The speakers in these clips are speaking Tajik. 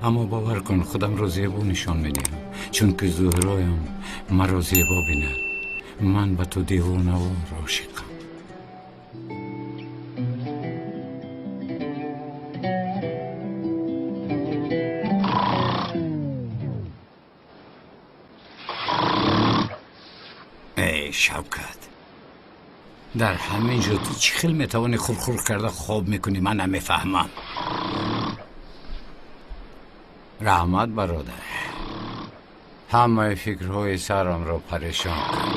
Аммо бовар кун, худамро зебо нишон медиҳам, чунки Зуҳроям маро зебо бинад. Ман ба ту девонавор ошиқам. Эй Шавкат, дар ҳамин ҷо ту чӣ хел метавонӣ хурхур карда хоб мекунӣ? Ман намефаҳмам. Раҳмат, бародар, ҳамаи фикрҳои сарамро парешон кард.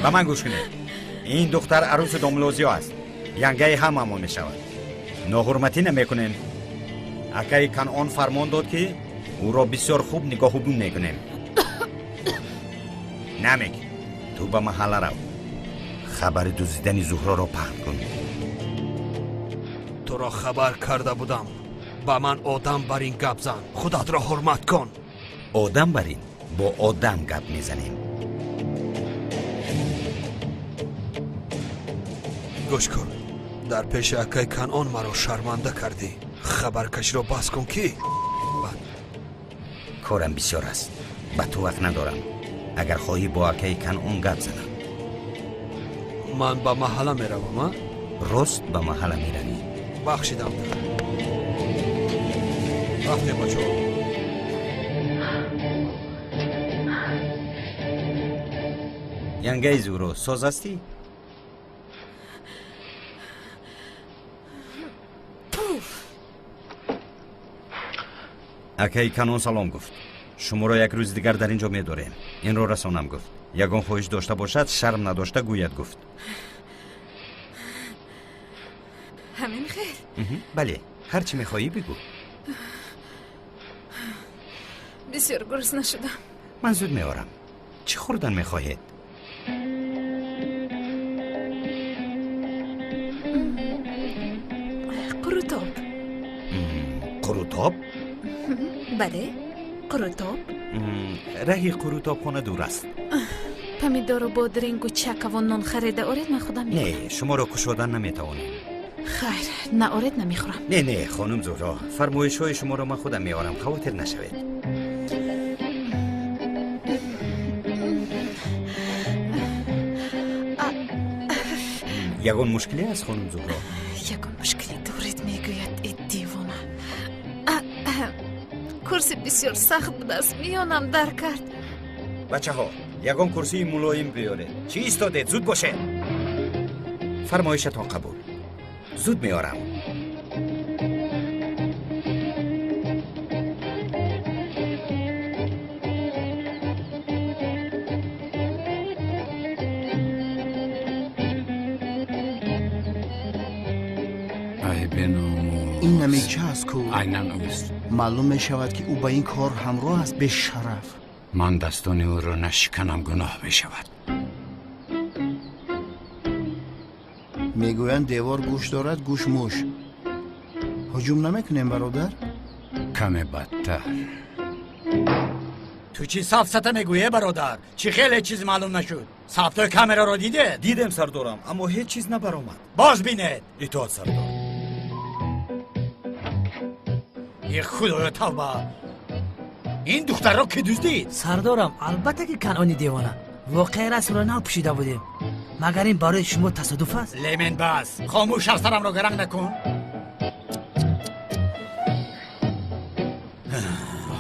Ба ман гӯш кунед. Ин духтар арӯси домлозиё аст, янгаи ҳамамон мешавад. Ноҳурматӣ намекунем. Акаи Канъон фармон дод, ки ӯро бисёр хуб нигоҳубун мекунем. Намек, ту ба маҳалла рав, хабари дуздидани Зуҳроро паҳн кун. Туро хабар карда будам. Ба ман одам бар ин гап зан, худатро ҳурмат кун. Одам бар ин бо одам гап мезанем. Гӯш кун, дар пеши акаи Канъон маро шарманда кардӣ. Хабаркаширо бас кун, ки корам бисёр аст, ба ту вақт надорам. Агар хоҳӣ, бо акаи Канъон гап занам. Ман ба маҳалла меравам. А рост ба маҳалла меравӣ. Бахшидам, рафтем, бачаҳо. Янгаи Зуҳро, соз ҳастӣ? Акаи Канъон салом гуфт. Шуморо як рӯзи дигар дар ин ҷо медорем. Инро расонам гуфт. Ягон хоҳиш дошта бошад, шарм надошта гӯяд гуфт. Ҳамин хел? Бале, ҳар чӣ мехоҳӣ бигӯ. Бисёр гурусна шудам. Ман зуд меорам. Чӣ хӯрдан мехоҳед? Қурутоб. Қурутоб? Бале, қурутоб. Раҳи қурутобхона дур аст. Помидору бодрингу чакаву нон харида оред, ман худам мехӯрам. Не, шуморо кушодан наметавонем. Хайр, наоред, намехӯрам. Не, не, хонум Зуҳро, фармоишҳои шуморо ман худам меорам, хавотир нашавед. Ягон мушкиле аст, хонум Зуҳро? Ягон мушкиле доред, мегӯяд, э девона. Курси бисёр сахт будааст, миёнам дар кард. Бачаҳо, ягон курсии мулоим биёред. Чӣ истодед? Зуд бошед. Фармоишатон қабул. Зуд меорам. Ай беномус. Ин намеча аст ку? Айнан ӯст. Маълум мешавад, ки ӯ ба ин кор ҳамроҳ аст, бешараф. Ман дастони ӯро нашиканам, гуноҳ мешавад. Мегӯянд, девор гӯш дорад, гӯш муш. Ҳуҷум намекунем, бародар? Каме бадтар. Ту чӣ сафсата мегӯе, бародар? Чӣ хеле чиз маълум нашуд? Сафтои камераро дидед? Дидем, сардорам, аммо ҳеҷ чиз набаромад. Боз бинед. Итоат, сардор. Е худоё, тавба! Ин духтарро ки дуздид? Сардорам, албатта ки Канъони девона. Воқеа расмро нав пӯшида будем. Магар ин барои шумо тасодуф аст? Лемен, бас, хомӯш, сарамро гаранг накун.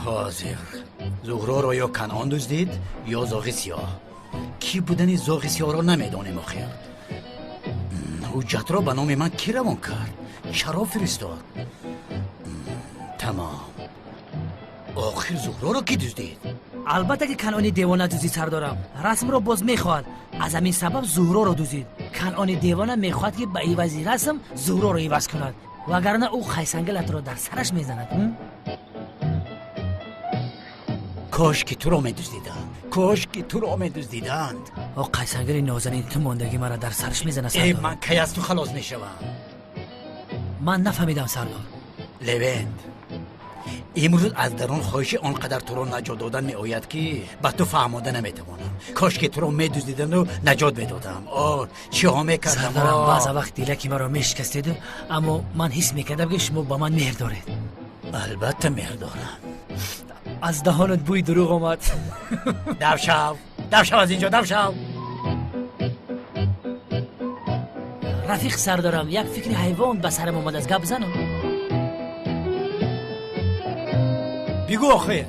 Ҳозир Зуҳроро ё Канъон дуздид, ё зоғи сиёҳ. Кӣ будани зоғи сиёҳро намедонем. Охир ҳуҷҷатро ба номи ман кӣ равон кард? Чаро фиристод? Тамом. Охир Зуҳроро кӣ дуздид? Албатта ки Канъони девона дуздид, сардорам. Расмро боз мехоҳад, аз ҳамин сабаб Зуҳроро дуздид. Канъони девона мехоҳад, ки ба ивази расм Зуҳроро иваз кунад, вагарна ӯ қайсангалатро дар сараш мезанад. Кош ки туро медуздиданд, кош ки туро медуздиданд. О, қайсангали нозанин, ту мондагӣ мара дар сараш мезанад. Э, ман кай аз ту халос мешавам? Ман нафаҳмидам, сардор. Левент, имрӯз аз дарун хоҳиши он қадар туро наҷот додан меояд, ки ба ту фаҳмода наметавонам. Кош ки туро медуздидану наҷот медодам. О, чиҳо мекардам? Сардарам, баъза вақт дилаки маро мешикастеду, аммо ман ҳис мекардам, ки шумо ба ман меҳр доред. Албатта меҳр дорам. Аз даҳонат бӯи дурӯғ омад. Дав шав, дав шав аз инҷо, дав шав. Рафиқ сардарам, як фикри ҳайвон ба сарам омадааст, гап занам. Бигӯ охир.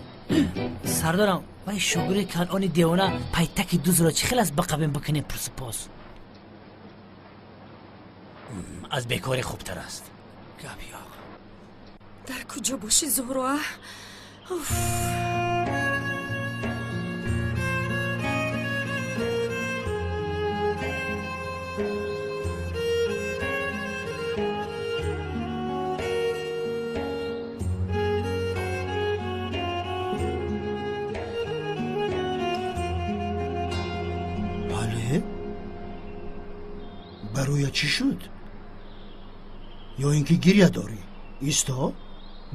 Сардарам, вай шогирди Канъони девона пайтаки дузро чӣ хел аст бақабем бикунем пурсупос? Аз бекорӣ хубтар аст. Гап ёқ. Дар куҷо бошӣ, Зуҳро? Уф. Бале, бароя чӣ шуд? Ё ин ки гиря дорӣ? Исто,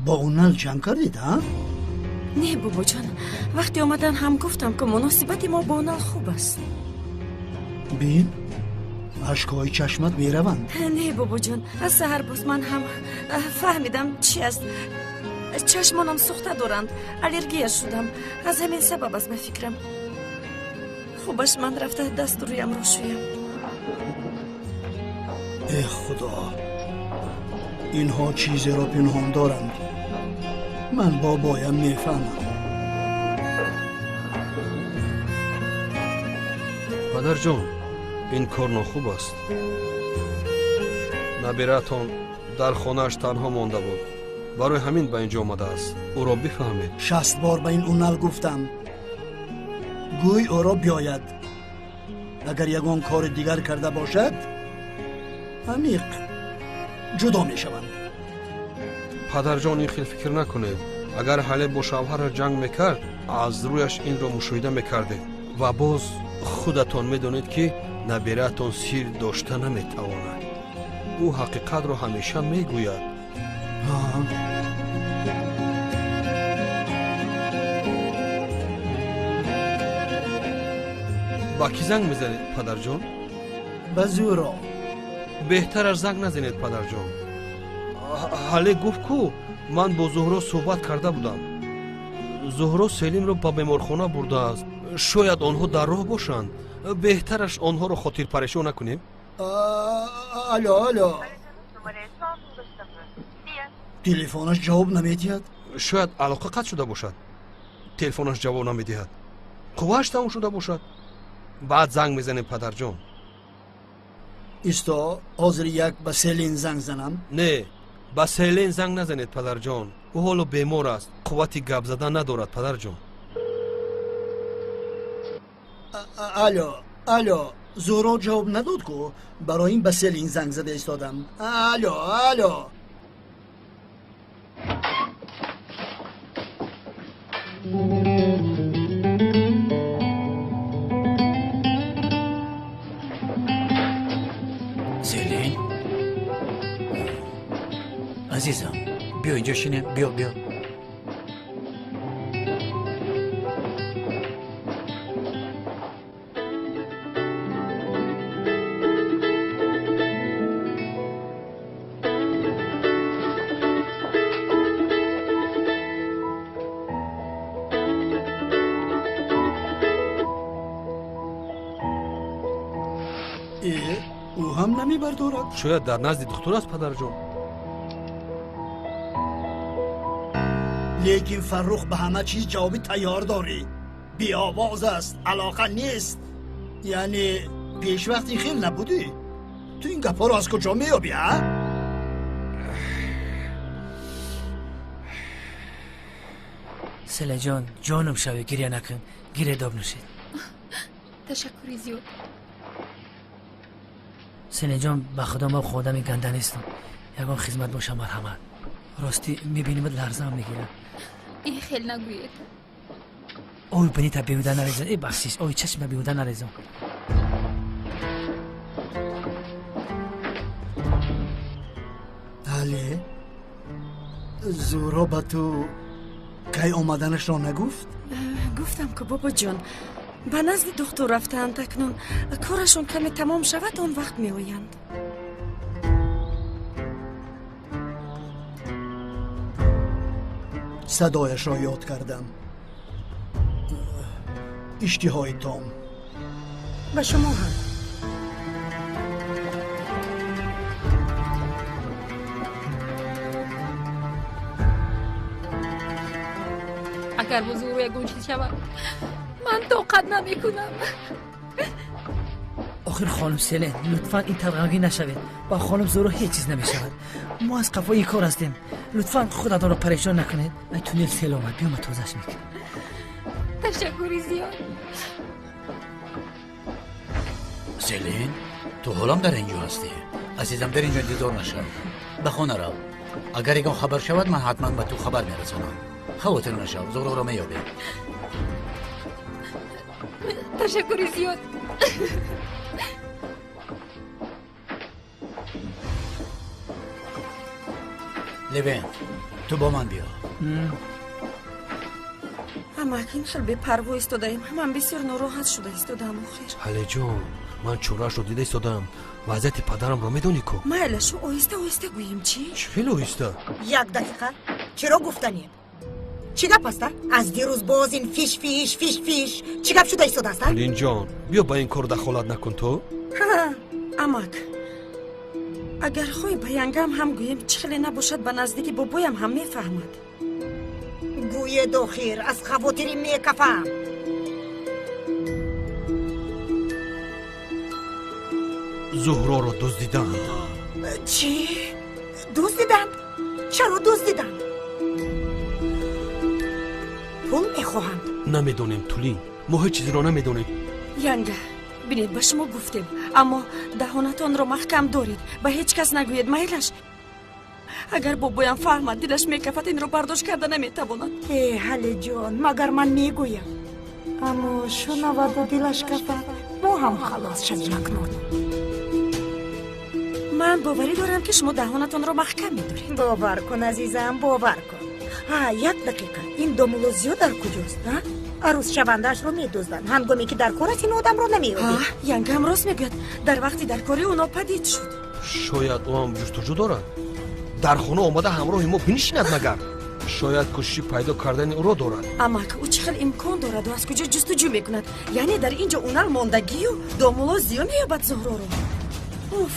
бо Унал ҷанг кардед, а? Не, бобоҷон, вақте омадан ҳам гуфтам, ки муносибати мо бо Унал хуб аст. Бин, ашкҳои чашмат мераванд. Не, бобоҷон, аз саҳар боз ман ҳам фаҳмидам чӣ аст. Чашмонам сӯхта доранд, аллергия шудам. Аз ҳамин сабаб аст ба фикрам. Хубаш ман рафта дасту рӯямро шӯям. Э худо, инҳо чизеро пинҳон доранд. Ман бобоям мефаҳмам. Падарҷон, ин кор нохуб аст. Набираатон дар хонааш танҳо монда буд. Барои ҳамин ба инҷо омадааст. Ӯро бифаҳмед. 60 бор ба ин Унал гуфтам. Гӯй ӯро биёяд. Агар ягон кори дигар карда бошад, амиқ ҷудо мешаванд. Падарҷон, ин хел фикр накунед. Агар ҳале бо шавҳараш ҷанг мекард, аз рӯяш инро мушоҳида мекардед. Ва боз худатон медонед, ки набираатон сир дошта наметавонад. Ӯ ҳақиқатро ҳамеша мегӯяд. Ба кӣ занг мезанед, падарҷон? Ба Зуҳро. Беҳтараш занг назанед, падарҷон. Ҳале гуфт ку ман бо Зуҳро суҳбат карда будам. Зуҳро Селимро ба беморхона бурдааст. Шояд онҳо дар роҳ бошанд. Беҳтараш онҳоро хотирпарешон накунем. Алло, алло. Телефонаш ҷавоб намедиҳад. Шояд алоқа қатъ шуда бошад. Телефонаш ҷавоб намедиҳад. Қуввааш тамом шуда бошад. Баъд занг мезанем, падарҷон. Исто, ҳозир як ба Селин занг занам. Не, ба Селин занг назанед, падарҷон. Ӯ ҳоло бемор аст, қуввати гап задан надорад, падарҷон. Алло, алло, Зуҳро ҷавоб надод ку, барои ин ба Селин занг зада истодам. Алло, алло. Селин, азизам, биё инҷо шинем, биё, биё. Ӯ ҳам намебардорад. Шояд дар назди духтур аст, падарҷон. Лекин Фаррух ба ҳама чиз ҷавоби тайёр дорӣ. Беовоз аст, алоқа нест. Яъне пешвақт ин хел набудӣ. Ту ин гапҳоро аз куҷо меёбӣ, а? Селаҷон, ҷонам шавӣ, гиря накун, гиря доб нушед. Ташаккури зиёд. Селаҷон, ба худо ман одами ганда нестам. Ягон хизмат боша, марҳамат. Ростӣ мебинимат ларзаам мегирад. Ин хел нагӯед. Ой, бинита беҳуда нарезон. Э, бахшиш, ой, чашмта беҳуда нарезон. Ҳале, Зуҳро ба ту кай омаданашро нагуфт? Гуфтам ку, бобоҷон, ба назди духтур рафтаанд. Акнун корашон каме тамом шавад, он вақт меоянд. Садояшро ёд кардам. Иштиҳои том. Ба шумо ҳам. Агар бо Зуҳро ягон чиз шавад, ман тоқат намекунам. Охир, хонум Селен, лутфан ин тавр ғамгин нашавед. Ба хонум Зуҳро ҳеҷ чиз намешавад. Мо аз қафои ин кор ҳастем. Лутфан худатонро парешон накунед. Ай, тунел сел омад, биё, ма тозаш мекунам. Ташаккури зиёд. Селин, ту ҳолам дар ин ҷо ҳастӣ? Азизам, дар ин ҷо интизор нашав, ба хона рав. Агар ягон хабар шавад, ман ҳатман ба ту хабар мерасонам. Хавотир нашав, Зуҳроро меёбем. Ташаккури зиёд. Левент, ту бо ман биё. Амак, ин хел бепарво истодаем. Ман бисёр нороҳат шуда истодаам охир. Ҳалеҷон, ман чораашро дида истодаам. Вазъияти падарамро медонӣ ку. Майла, шу оҳиста оҳиста гӯем, чӣ? Чӣ хеле оҳиста? Як дақиқа, чиро гуфтанем? Чӣ гап аста? Аз дирӯз боз ин фиш фиш фиш фиш чӣ гап шуда истодааст? Ҳалинҷон, биё, ба ин кор дахолат накун ту. Амак, агар хоҳӣ, ба янгам ҳам гӯем, чӣ хеле набошад, ба наздики бобоям ҳам мефаҳмад. Гӯед охир, аз хавотирӣ мекафам. Зуҳроро дуздиданд. Чӣ? Дуздиданд? Чаро дуздиданд? Пул мехоҳанд? Намедонем, Тулин, мо ҳеҷ чизеро намедонем. Янга, бинед, ба шумо гуфтем, аммо даҳонатонро маҳкам доред, ба ҳеҷ кас нагӯед, майлаш? Агар бобоям фаҳмад, дилаш мекафад, инро бардошт карда наметавонад. Э, Ҳалиҷон, магар ман мегӯям? Аммо шунаваду дилаш кафад, мо ҳам халос шавем акнун. Ман боварӣ дорам, ки шумо даҳонатонро маҳкам медоред. Бовар кун, азизам, бовар кун. Ҳа, як дақиқа, ин домулло Зиё дар куҷост? Арӯсшавандаашро медузданд, ҳангоме ки дар кор аст, ин одамро намеёбед. Янгам рост мегӯяд, дар вақти даркорӣ ӯ нопадид шуд. Шояд ӯ ҳам ҷустуҷӯ дорад. Дар хона омада ҳамроҳи мо бинишинад магар. Шояд кӯшиши пайдо кардани ӯро дорад. Амак, ӯ чӣ хел имкон дораду аз куҷо ҷустуҷӯ мекунад? Яъне дар ин ҷо унал мондагию домулло Зиё меёбад Зуҳроро. Уф!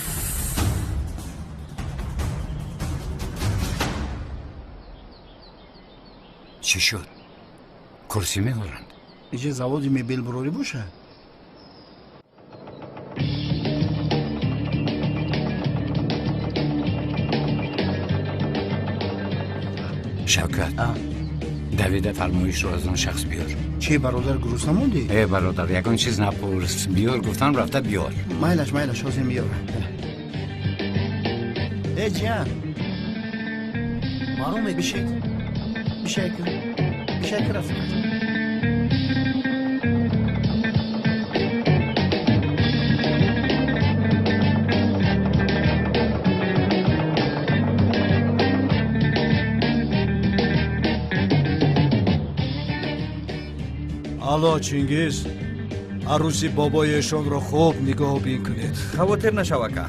Чӣ шуд? Курсӣ меоранд? Иҷа заводи мебелбурорӣ бошад? Шавкат, давида фармоишро аз он шахс биёр. Чӣ, бародар, гурусна мондӣ? Э, бародар, ягон чиз напурс. Биёр гуфтам, рафта биёр. Майлаш, майлаш, ҳозир меёрам. Э, ҷиян, Маро мегӯ? Бишед, бишайка, бишайка, рафиқат. Алло, Чингиз, арӯси бобои эшонро хуб нигоҳубин кунед. Хавотир нашав, ака,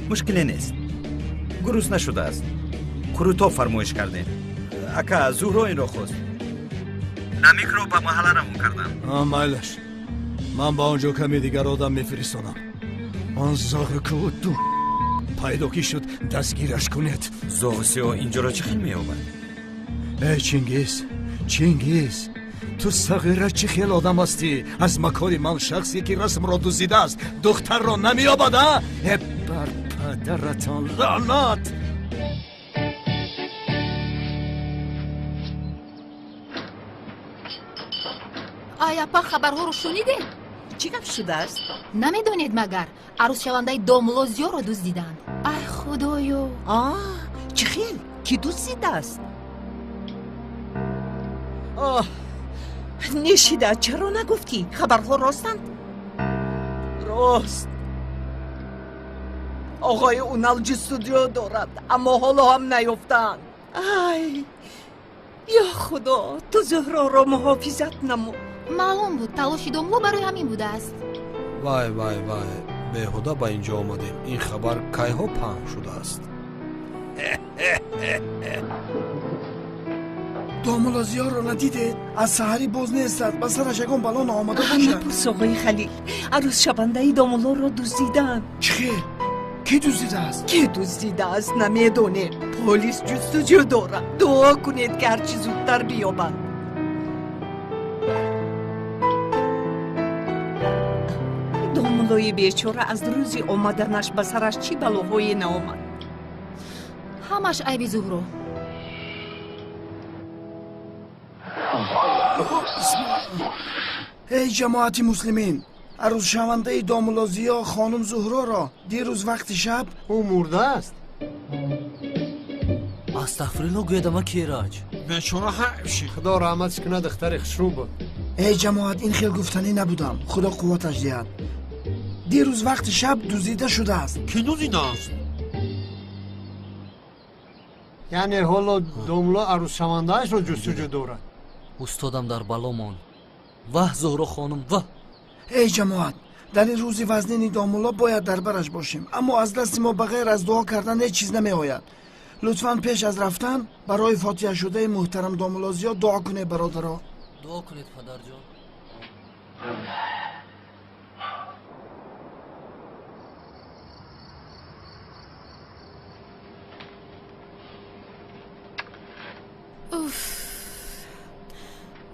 мушкиле нест. Гурус нашудааст, қурутоб фармоиш кардем. Ака, Зуҳро инро хост. Намикро ба маҳалла равон кардам. Майлаш, ман ба он ҷо каме дигар одам мефиристонам. Он зоғи ду пайдо ки шуд, дастгираш кунед. Зоғи сиёҳ инҷоро чӣ хел меёбад? Э, Чингиз, Чингиз, ту сағира чӣ хел одам ҳастӣ? Аз макони ман шахсе ки расмро дуздидааст, духтарро намеёбад, а? Э, бар падаратон лаънат! Ай, апа, хабарҳоро шунидед? Чӣ гап шудааст? Намедонед магар, арӯсшавандаи домулло Зиёро дуздиданд. Ай, худоё! А, чӣ хел? Кӣ дуздидааст? Оҳ, нешида, чаро нагуфтӣ? Хабарҳо ростанд? Рост. Оғои Унал ҷустуҷӯ дорад, аммо ҳоло ҳам наёфтаанд. Ай, ё Худо, ту Зуҳроро муҳофизат намо. Маълум буд, талоши домло барои ҳамин будааст. Вай, вай, вай, беҳуда ба ин ҷо омадем. Ин хабар кайҳо паҳн шудааст? Домулло Зиёрро надидед? Аз саҳарӣ боз нестад, ба сараш ягон бало наомада бошад. Напурс, оғои Халил, арӯсшавандаи домуллоро дуздидаанд. Чӣ хел? Кӣ дуздидааст? Кӣ дуздидааст, намедонем. Полис ҷустуҷӯ дорад. Дуо кунед, ки ҳарчи зудтар биёбад. Домуллои бечора аз рӯзи омаданаш ба сараш чӣ балоҳое наомад. Ҳамаш айби Зуҳро. Эй ҷамоати муслимин, арӯзшавандаи домулло Зиё хонум Зуҳроро дирӯз вақти шаб ӯ мурдааст. Астағфирулло гӯяд, ама Кераҷ. Бечора ҳайф. Худо раҳматш кунад, духтари хушрӯ буд. Эй ҷамоат, ин хел гуфтанӣ набудам. Худо қувваташ диҳад. Дирӯз вақти шаб дуздида шудааст. Кӣ дуздидааст? Яъне ҳоло домулло арӯзшавандаашро ҷустуҷӯ дорад. Устодам дар бало монд. Ваҳ, Зуҳро хонум, ваҳ! Эй ҷамоат, дар ин рӯзи вазнини домулло бояд дар бараш бошем, аммо аз дасти мо ба ғайр аз дуо кардан ҳеҷ чиз намеояд. Лутфан пеш аз рафтан барои фотиҳашудаи муҳтарам домулло Зиё дуо кунед, бародаро. Дуо кунед, падарҷон. Уф,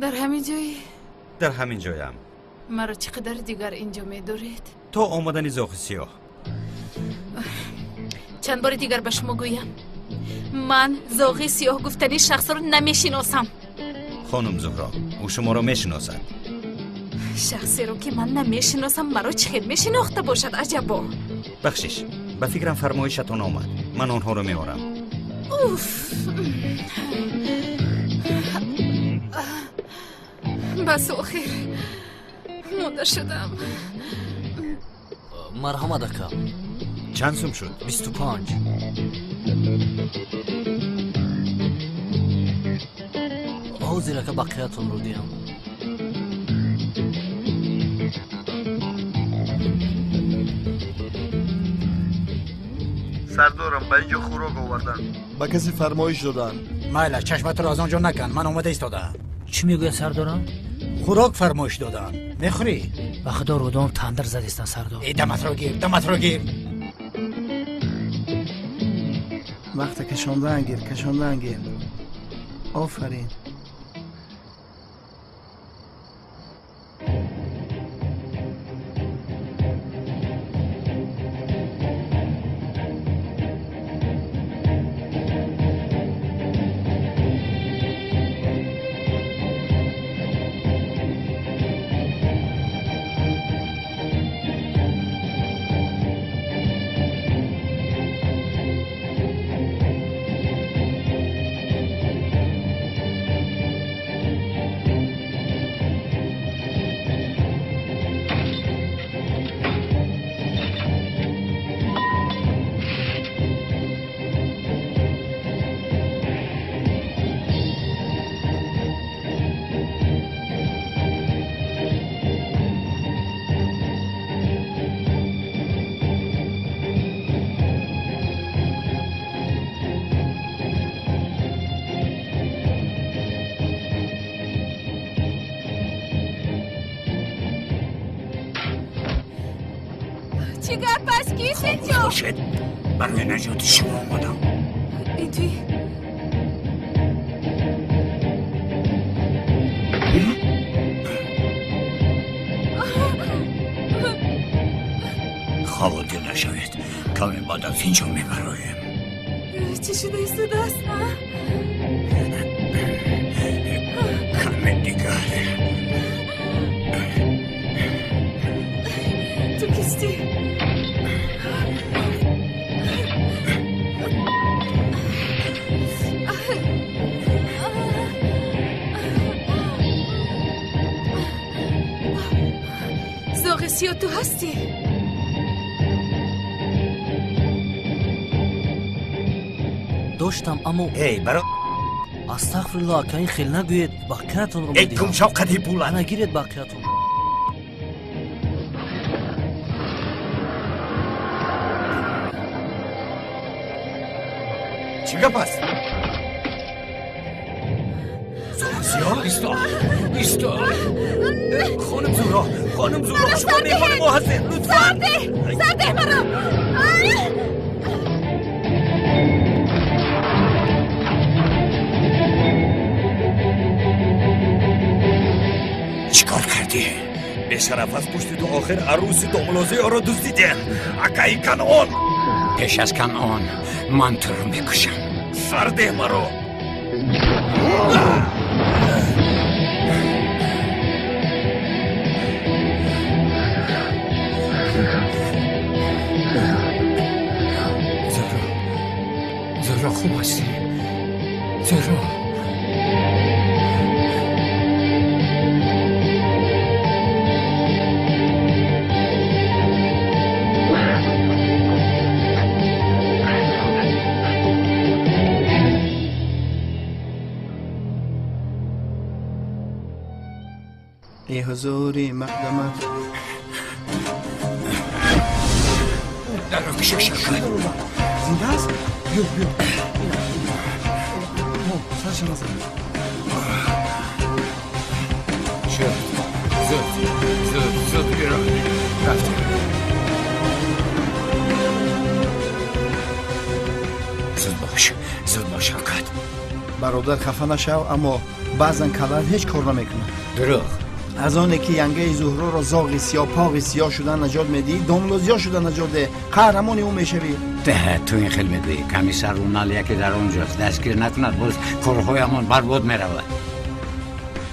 дар ҳамин ҷой? Дар ҳамин ҷоям. Маро чӣ қадар дигар инҷо медоред? То омадани зоғи сиёҳ. Чанд бори дигар ба шумо гӯям, ман зоғи сиёҳ гуфтани шахсро намешиносам. Хонум Зуҳро, ӯ шуморо мешиносад. Шахсеро ки ман намешиносам, маро чӣ хел мешинохта бошад, аҷабо? Бахшиш, ба фикрам фармоишатон омад. Ман онҳоро меорам. Уф, бас, охир монда шудам. Марҳамат, ака. Чанд сум шуд? 25. Ҳозир, ака, бақиятонро диҳам. Сардорам, ба инҷо хӯрок оварданд. Ба касе фармоиш доданд. Майла, чашматро аз он ҷо накан, ман омода истодаам. Чӣ мегӯяд сардорам? Хӯрок фармоиш доданд. Мехӯрӣ? Ба худо рӯдом тандир задистан, сардор. Э, даматро гир, даматро гир. Вақте кашондаан гир, кашондаан гир. Офарин. Чӣ гап аст, кист инҷо? Бошед, барои наҷоти шумо омадам. Ин туи? Хавотир нашавед, каме баъд аз ин ҷо мебароем. Чӣ шуда истодааст? Каме дигар. Ту кистӣ? Зоғи сиё ту ҳастӣ? Доштам, аммо эй баро Астағфируллоҳ, ака, ин хел нагӯед, бақиятонро эй гум шав қади пулат. Ана гиред бақиятонро. Чӣ гап аст? Зиё, исто, исто. Хонум Зуҳро, хонум Зуҳро, шумо меҳмони мо ҳастед, лутфан. Сардеҳ маро. Чӣ кор кардӣ? Бешараф, аз пушти ту охир арӯси домлозиёро дуздидем. Акаи Канъон. Пеш аз Канъон ман туро мекушам. Сардеҳ маро. Зуҳро, Зуҳро, хуб ҳастӣ? Зуҳро. ای حضوری مقدمت در رو کشش زنده است؟ بیا بیا سرش نزن. شد زود زود زود بیرون رفتیم. زود باش، زود باش شوکت. бародар, хафа нашав, аммо баъзан каллат ҳеҷ кор намекунад. Дурӯғ. Аз оне ки янгаи Зуҳроро зоғи сиёҳпоғи сиёҳ шуда наҷот медиҳӣ, домлозиё шуда наҷот деҳ, қаҳрамони ӯ мешавӣ. Ту ин хел мегӯӣ, комиссар Рунал яке дар он ҷост, дастгир накунад, боз корҳоямон барбод меравад.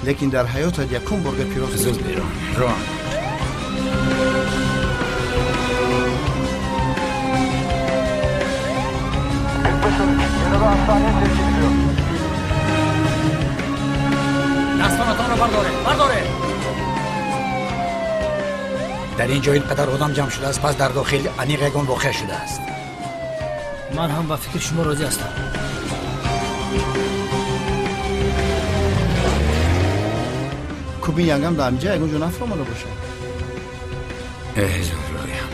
Лекин дар ҳаётат якум бор гапи рост. Зуд берун рон. Дастонатонро бардоред, бардоред. Дар ин ҷо ин қадар одам ҷамъ шудааст, пас дар дохил аниқ ягон воқеа шудааст. Ман ҳам ба фикри шумо розӣ ҳастам. Куби янгам дар ҳамҷа ягон ҷо нафаромада бошад. Э Зуҳроям,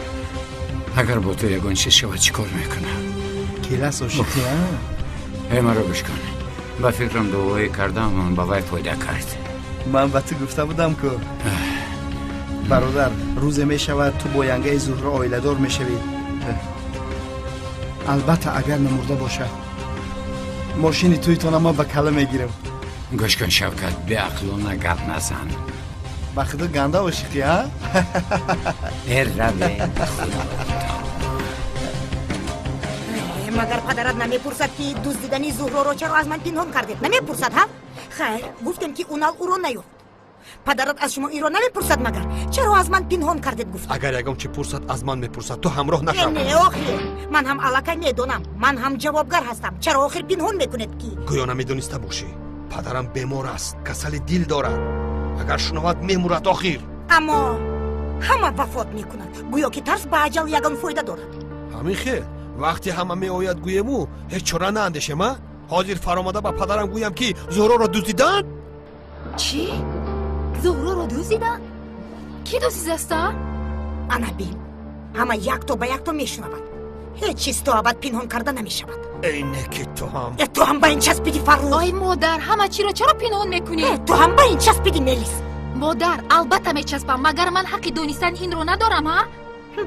агар бо ту ягон чиз шавад, чӣ кор мекунам? Келас ошиқӣ, а? Э, маро гӯш кун, ба фикрам дуоӣ кардам ба вай фоида кард. Ман ба ту гуфта будам ку, бародар, рӯзе мешавад ту бо янгаи Зуҳро оиладор мешавӣ. Албатта, агар намурда бошад. Мошини туйтона ман ба калла мегирам. Гӯш кун, Шавкат, беақлона гап назан. Ба худо ганда ошиқӣ, а? Э, раве, худо. Магар падарат намепурсад, ки дуздидани Зуҳроро чаро аз ман пинҳон кардед? Намепурсад, ҳа? Хайр, гуфтем, ки Унал ӯро наёфт. Падарат аз шумо инро намепурсад, магар? Чаро аз ман пинҳон кардед, гуфт? Агар ягон чи пурсад, аз ман мепурсад, ту ҳамроҳ нашав. Не, охир ман ҳам аллакай медонам, ман ҳам ҷавобгар ҳастам. Чаро охир пинҳон мекунед ки? Гӯё намедониста бошӣ, падарам бемор аст, касали дил дорад. Агар шунавад, мемурад охир. Аммо ҳама вафот мекунад, гӯё ки тарс ба аҷал ягон фоида дорад. Ҳамин хел вақте ҳама меояд, гӯему ҳеҷ чора наандешем, а? Ҳозир фаромада ба падарам гӯям, ки Зуҳроро дуздиданд? Чӣ? Зуҳроро дуздиданд? Кӣ дуздидаста? Ана бин, ҳама якто ба якто мешунавад. Ҳеҷ чиз то абад пинҳон карда намешавад. Эй, не ки ту ҳам. Э, ту ҳам ба ин часпиди, Фаррух. Ой модар, ҳама чиро чаро пинҳон мекунӣ? Э, ту ҳам ба ин часпиди, Мелис. Модар, албатта мечаспам, магар ман ҳаққи донистани инро надорам, ҳа?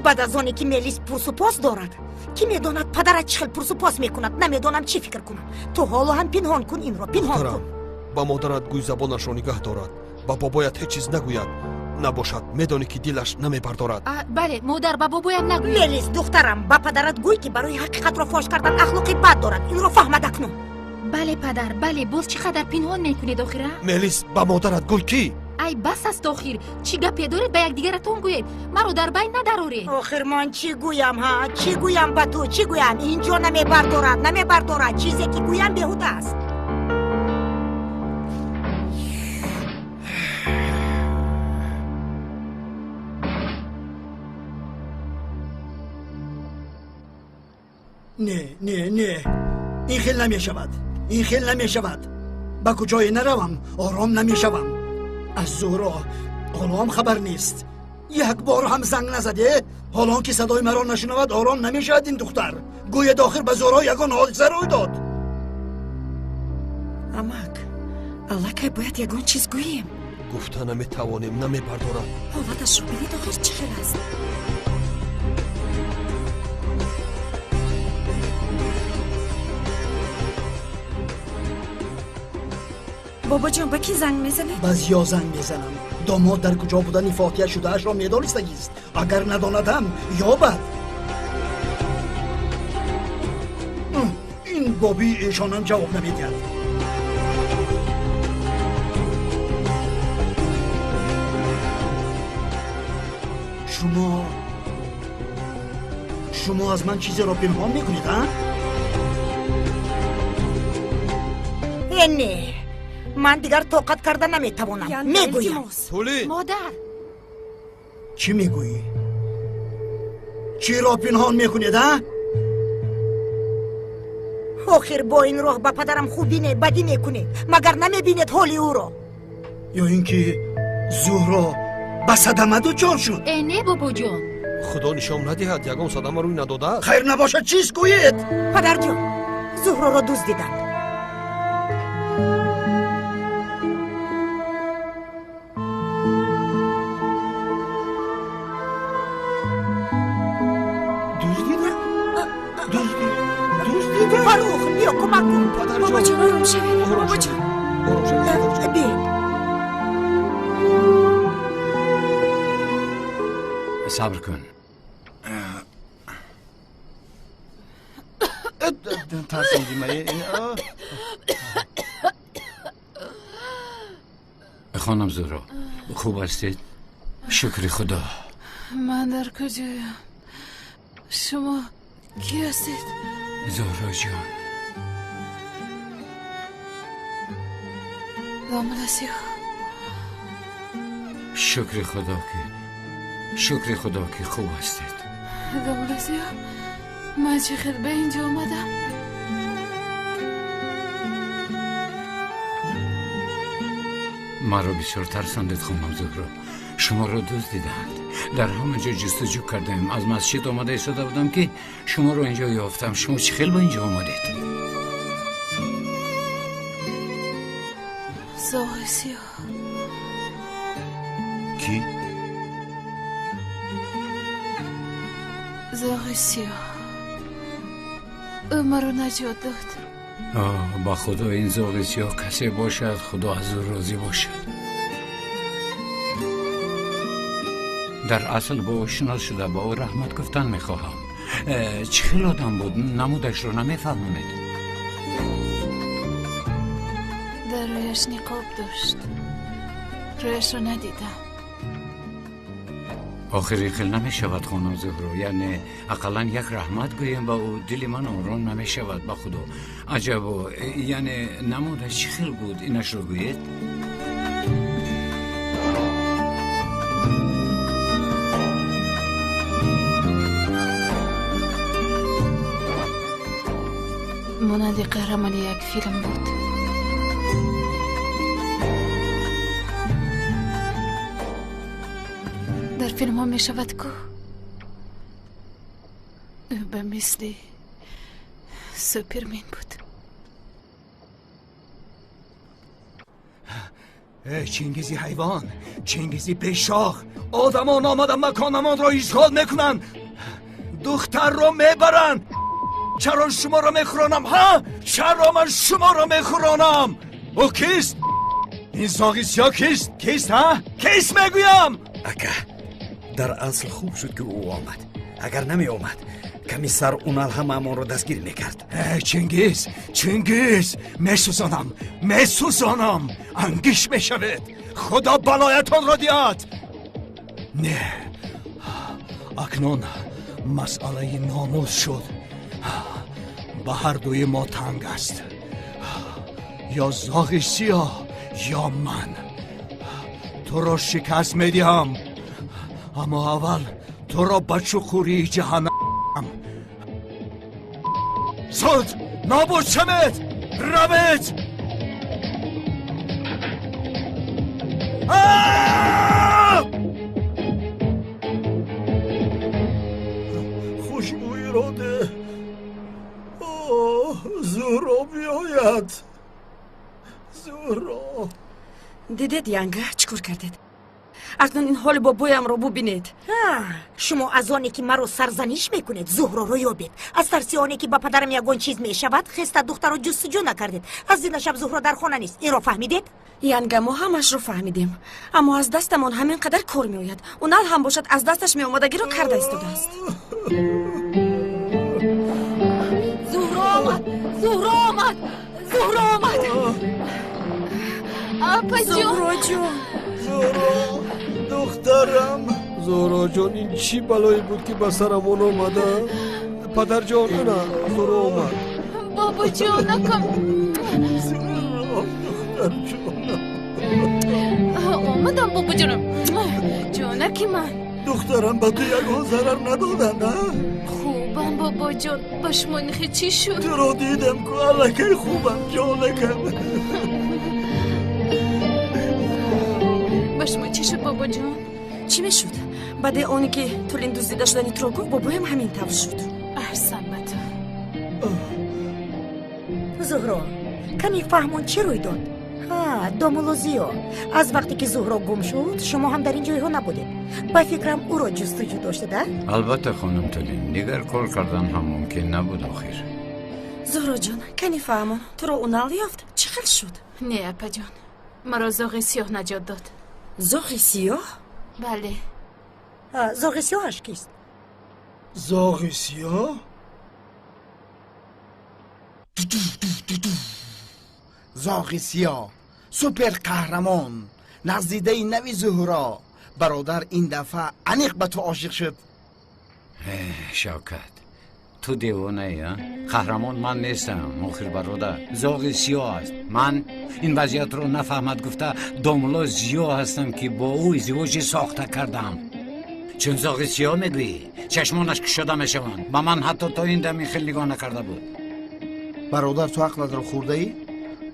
Баъд аз оне ки Мелис пурсупос дорад, кӣ медонад падарат чӣ хел пурсупос мекунад? Намедонам чӣ фикр кунам. Ту ҳоло ҳам пинҳон кун инро, пинҳон кун. Ба модарат гӯй забонашро нигаҳ дорад, ба бобоят ҳеҷ чиз нагӯяд. Набошад, медонӣ ки дилаш намебардорад. Бале, модар, ба бобоям нагӯй. Мелис, духтарам, ба падарат гӯй, ки барои ҳақиқатро фош кардан ахлоқи бад дорад. Инро фаҳмад акнун. Бале, падар, бале. Боз чӣ қадар пинҳон мекунед охира? Мелис, ба модарат гӯй ки. Ай, бас аст охир. Чӣ гапе доред, ба якдигаратон гӯед, маро дар байн надароред. Охир ман чӣ гӯям, ҳа? Чӣ гӯям ба ту, чӣ гӯям? Ин ҷо намебардорад, намебардорад. Чизе ки гӯям беҳуда аст. Не, не, не. Ин хел намешавад, ин хел намешавад. Ба куҷое наравам, ором намешавам. Аз Зуҳро ҳоло ҳам хабар нест. Як бор ҳам занг назаде. Ҳолон ки садои маро нашунавад, ором намешавад ин духтар. Гӯяд охир ба Зуҳро ягон ҳодиса рӯй дод. Амак, аллакай бояд ягон чиз гӯем. Гуфта наметавонем, намебардорам. Ҳолаташро бинед, охир чӣ хел аст. Бобоҷон, ба кӣ занг мезанед? Ба Зиё занг мезанам. Домод дар куҷо будани фотиҳа шудаашро медонистагист. Агар надонадам, ёбад. Ин бобии эшонам ҷавоб намедиҳад. Шумо аз ман чизеро пинҳон мекунед, а? Э, не, ман дигар тоқат карда наметавонам. Мегӯям. Модар, чӣ мегӯӣ? Чиро пинҳон мекунед, а? Охир бо ин роҳ ба падарам хубӣ не, бадӣ мекунед. Магар намебинед ҳоли ӯро? Ё ин ки Зуҳро ба садама дучор шуд? Э, не, бобоҷон. Худо нишон надиҳад, ягон садама рӯй надодааст. Хайр набошад, чиз гӯед. Падарҷон, Зуҳроро дуздиданд. Дуздиданд? Фарух, биё кӯмак кун. Бобоҷон, ором шавед. Бобоҷон, биё. Сабр кун. Хонам Зуҳро, хуб ҳастед? Шукри Худо. Ман дар куҷоям? Шумо кӣ ҳастед? Зуҳро ҷон. Домла Сиё. Шукри Худо ки, шукри Худо ки хуб ҳастед. Домла Сиё, ман чӣ хел ба инҷо омадам? Маро бисёр тарсондед, хонам Зуҳро. Шуморо дуздиданд. Дар ҳама ҷо ҷустуҷӯ кардаем. Аз масҷид омада истода будам ки шуморо инҷо ёфтам. Шумо чӣ хел ба инҷо омадед? Зоғи сиёҳ. Кӣ? Зоғи сиёҳ. Ӯ маро наҷот дод. Ба Худо, ин зоғи сиёҳ касе бошад, Худо аз ӯ розӣ бошад. Дар асл бо ӯ шинос шуда, ба ӯ раҳмат гуфтан мехоҳам. Чӣ хел одам буд? Намудашро намефаҳмонед. Дар рӯяш ниқоб дошт. Рӯяшро надидам. Охир ин хел намешавад, хонум Зуҳро. Яъне ақаллан як раҳмат гӯем ба ӯ, дили ман ором намешавад, ба Худо. Аҷабо, яъне намудаш чӣ хел буд, инашро гӯед? Монанди қаҳрамони як филм буд. Дар филмҳо мешавад ку ӯ ба мисли Супермен буд. Э, Чингизи ҳайвон, Чингизи бешох, одамон омада маконамонро ишғол мекунанд, духтарро мебаранд. Чаро шуморо мехӯронам, ҳа? Чаро ман шуморо мехӯронам? Ӯ кист? Ин зоғи сиёҳ кист? Кист, ҳа? Кист мегӯям? Ака, дар асл хуб шуд ки ӯ омад. Агар намеомад, комиссар Унал ҳамаамонро дастгир мекард. Э, Чингиз, Чингиз, месӯзонам, месӯзонам, ангиш мешавед. Худо балоятонро диҳад. Не, акнун масъалаи номус шуд. Ба ҳар дуи мо танг аст. Ё зоғи сиёҳ, ё ман. Туро шикаст медиҳам, аммо аввал туро ба чуқурии ҷаҳаннам. Зуд Нобуд шавед! Равед! Хушбӯиро деҳ. Оҳ, Зуҳро биёяд. Зуҳро. Дидед, янга, чӣ кор кардед? Акнун ин ҳоли бобоямро бубинед. Шумо аз оне ки маро сарзаниш мекунед, Зуҳроро ёбед. Аз тарси оне ки ба падарам ягон чиз мешавад, хеста духтаро ҷустуҷӯ накардед. Аз дина шаб Зуҳро дар хона нест. Инро фаҳмидед? Янга, мо ҳамашро фаҳмидем, аммо аз дастамон ҳамин қадар кор меояд. Унал ҳам бошад аз дасташ меомадагиро карда истодааст. Зуҳро омад! Зуҳро омад! Зуҳро омад! Апаҷон! Зуҳроҷон! Зуҳро, духтарам! Зуҳроҷон, ин чӣ балое буд ки ба сарамон омада? Падарҷон, ана Зуҳро омад. Бобоҷонакам! Зуҳро, духтарҷонам! Омадам, бобоҷонам. Ҷонаки ман. Духтарам, ба ту ягон зарар надоданд, а? Хубам, бобоҷон. Ба шумо нихе чӣ шуд? Туро дидам ку, аллакай хубам, ҷонакам. Ба шумо чӣ шуд, бобоҷон? Чӣ мешуд? Баъде оне ки Тулин дуздида шудани туро гуфт, бобоям ҳамин тавр шуд. Аҳсан ба ту. Зуҳро, кани фаҳмон чӣ рӯй дод? Ҳа, домулло Зиё, аз вақте ки Зуҳро гум шуд, шумо ҳам дар ин ҷойҳо набудед. Ба фикрам, ӯро ҷустуҷӯ доштед, а? Албатта, хонум Тулин, дигар кор кардан ҳам мумкин набуд охир. Зуҳроҷон, кани фаҳмон, туро Унал ёфт? Чӣ хел шуд? Не, апаҷон, маро зоғи сиёҳ наҷот дод. Зоғи сиёҳ? Бале. Зоғи сиёҳаш кист? Зоғи сиёҳ? Зоғи сиёҳ, супер қаҳрамон, наздидаи нави Зуҳро. Бародар, ин дафъа аниқ ба ту ошиқ шуд. Шавкат, ту девонаи, а? Қаҳрамон ман нестам, охир бародар. Зоғи сиёҳ аст. Ман ин вазъиятро нафаҳмад гуфта домулло Зиё ҳастам ки бо ӯ издивоҷи сохта кардам. Чун зоғи сиёҳ мегӯӣ, чашмонаш кушода мешаванд. Ба ман ҳатто то ин дам ин хел нигоҳ накарда буд. Бародар, ту ақлатро хӯрдаӣ?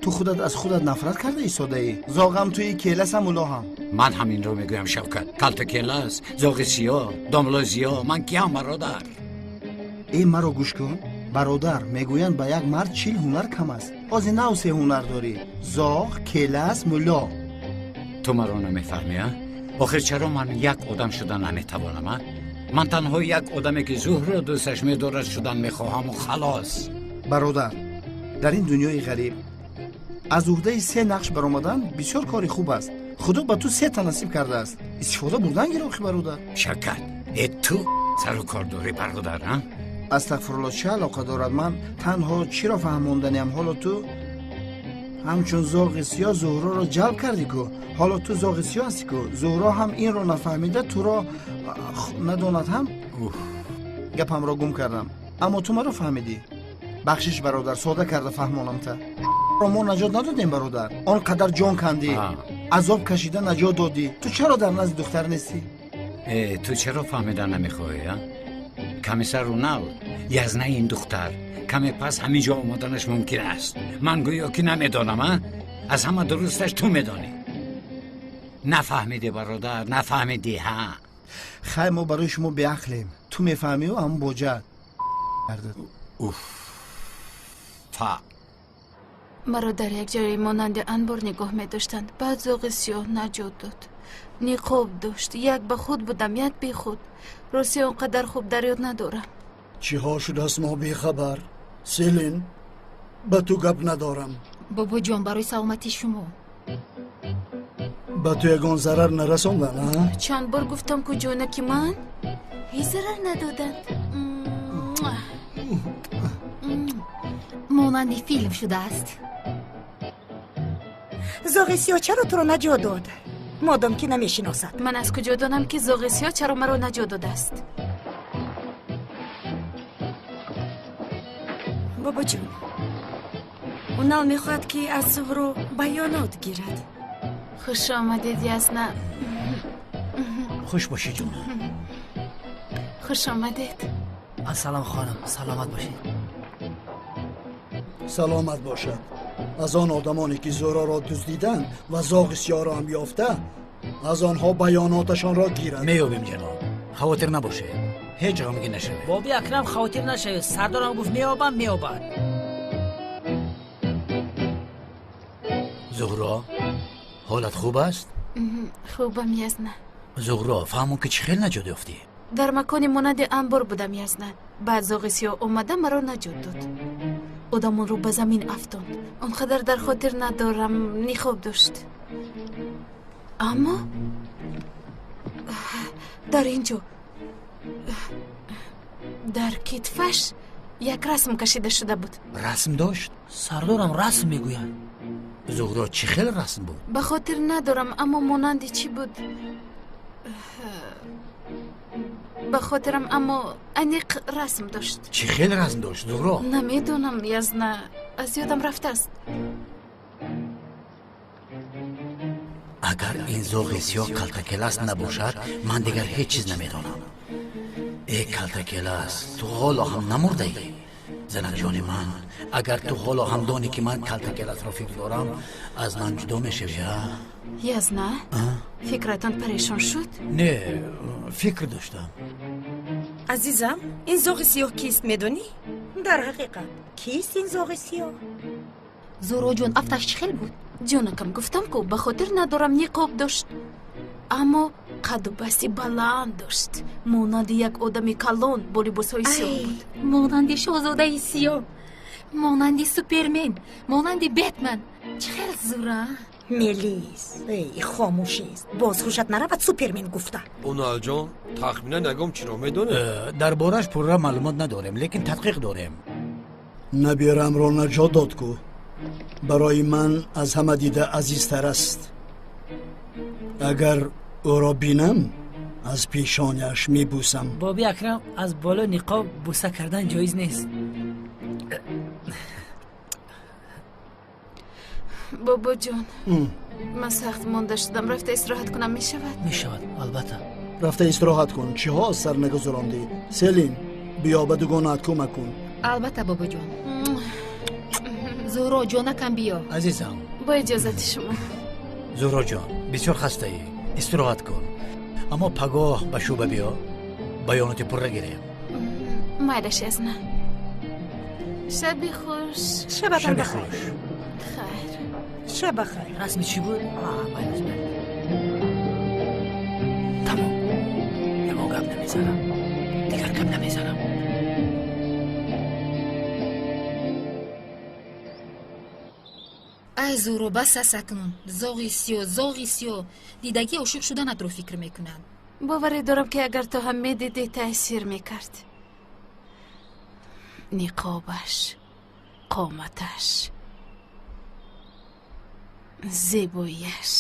Ту худат аз худат нафрат карда истодаӣ. Зоғам туи, келасам улоҳам. Ман ҳаминро мегӯям, Шавкат. Калта келас, зоғи сиёҳ, домулло Зиё, ман киям, бародар? Э, маро гӯш кун. Бародар, мегӯянд ба як мард 40 ҳунар кам аст. Ҳозир нав се ҳунар дорӣ: зоғ, келас, мулло. Ту маро намефаҳмӣ, а? Охир чаро ман як одам шуда наметавонам, а? Ман танҳо як одаме ки Зуҳро дӯсташ медорад шудан мехоҳаму халос. Бародар, дар ин дунёи ғариб аз уҳдаи се нақш баромадан бисёр кори хуб аст. Худо ба ту се та насиб кардааст. Истифода бурдан гир, охи бародар. Шавкат, э ту сару кор дорӣ, бародар, а? Астағфирулло, чӣ алоқа дорад? Ман танҳо чиро фаҳмонданиам? Ҳоло ту ҳамчун зоғи сиёҳ Зуҳроро ҷалб кардӣ ку. Ҳоло ту зоғи сиёҳ ҳастӣ ку. Зуҳро ҳам инро нафаҳмида туро надонад ҳам. Гапамро гум кардам, аммо ту маро фаҳмидӣ. Бахшиш, бародар, сода карда фаҳмонам та. Мо наҷот надодем, бародар. Он қадар ҷон кандӣ, азоб кашида наҷот додӣ. Ту чаро дар назди духтар нестӣ? Э, ту чаро фаҳмида намехоҳӣ, а? Комиссар Унал язнаи ин духтар каме пас ҳамин ҷо омаданаш мумкин аст. Ман гӯё ки намедонам, а? Аз ҳама дурусташ ту медонӣ. Нафаҳмидӣ, бародар, нафаҳмидӣ, ҳа? Хай, мо барои шумо беақлем. Ту мефаҳмию ҳамн боҷа. Уф, фа. Маро дар як ҷое монанди анбор нигоҳ медоштанд. Баъд зоғи сиёҳ наҷот дод. Ниқоб дошт. Як ба худ будам, як бехуд. Рости он қадар хуб дар ёд надорам. Чиҳо шудааст, мо бехабар. Селин, ба ту гап надорам. Бобоҷон, барои саломатии шумо. Ба ту ягон зарар нарасондан, а? Чанд бор гуфтам ку, ҷонаки ман, ҳеҷ зарар надоданд. Монанди филм шудааст. Зоғи сиёҳ чаро туро наҷот дод, модом ки намешиносад? Ман аз куҷо донам ки зоғи сиёҳ чаро маро наҷот додааст? Бобоҷон, Унал мехоҳад ки аз Зуҳро баёнот гирад. Хуш омадед, Ясна. Хуш бошӣ, ҷон. Хуш омадед. Ассалом, хонум, саломат бошед. Саломат бошад. Аз он одамоне ки Зуҳроро дуздиданд ва зоғи сиёҳро ҳам ёфта, аз онҳо баёноташонро гиранд. Меёбем ҷаноб, хавотир набошед, ҳеҷ ғамгин нашавед. Боби Акрам, хавотир нашавед, сардорам гуфт меёбам, меёбад. Зуҳро, ҳолат хуб аст? Хубам, Язна. Зуҳро, фаҳмон ки чӣ хел наҷот ёфтӣ? Дар макони монанди анбор будам, Язна. Баъд зоғи сиёҳ омада маро наҷот дод. Одамонро ба замин афтонд. Он қадар дар хотир надорам, ниқоб дошт. Аммо дар ин ҷо дар китфаш як расм кашида шуда буд. Расм дошт? Сардорам расм мегӯяд. Зуҳро, чӣ хел расм буд? Ба хотир надорам, аммо монанди чӣ буд? Ба хотирам, аммо аниқ расм дошт. Чӣ хел расм дошт, Зуҳро? Намедонам, Язна, аз ёдам рафтааст. Агар ин зоғи сиёҳ калтакелас набошад, ман дигар ҳеҷ чиз намедонам. Э калтакелас, ту ҳоло ҳам намурдаӣ. Занакҷони ман, агар ту ҳоло ҳам донӣ ки ман калтакеласро фикр дорам, аз ман ҷудо мешавӣ, а? Язна, фикратон парешон шуд? Не, фикр доштам. Азизам, ин зоғи сиёҳ кист, медонӣ? Дар ҳақиқат, кист ин зоғи сиёҳ? Зуҳроҷон, афташ чӣ хел буд? Ҷонакам, гуфтам ку, ба хотир надорам, ниқоб дошт. Аммо қадду басти баланд дошт. Монанди як одами калон бо либосҳои сиёҳ буд. Монанди шоҳзодаи сиёҳ, монанди Супермен, монанди Бетман. Чӣ хел зура? Мелис, эй, хомӯшист. Боз хушат наравад Супермен гуфта. Уналҷон, тахминан ягон чиро медонед? Дар борааш пурра маълумот надорем, лекин тадқиқ дорем. Набераамро наҷот дод ку. Барои ман аз ҳама дида азизтар аст. Агар ӯро бинам, аз пешоняш мебӯсам. Боби Акрам, аз болои ниқоб бӯса кардан ҷоиз нест. Бобоҷон, ман сахт монда шудам. Рафта истироҳат кунам мешавад? Мешавад, албатта. Рафта истироҳат кун. Чиҳо аз сар нагузарондӣ? Селин, биё ба дугонаат кӯмак кун. Албатта, бобоҷон. Зуҳро, ҷонакам, биё. Азизам, бо иҷозати шумо. Зуҳроҷон, бисёр хастаӣ, истироҳат кун. Аммо пагоҳ ба шӯъба биё, баёноти пурра гирем. Майлаш, Язна. Шаби хуш. Шабатон бахайр. Хайр. Шаб бахайр. Расми чӣ буд? Тамом, ягон гап намезанам, дигар гап намезанам. Ай Зуҳро, бас аст акнун. Зоғи сиёҳ, зоғи сиёҳ. Дидагӣ ошиқ шуданатро фикр мекунанд. Боварӣ дорам ки агар ту ҳам медидӣ, таъсир мекард. Ниқобаш, қоматаш, зебоияш.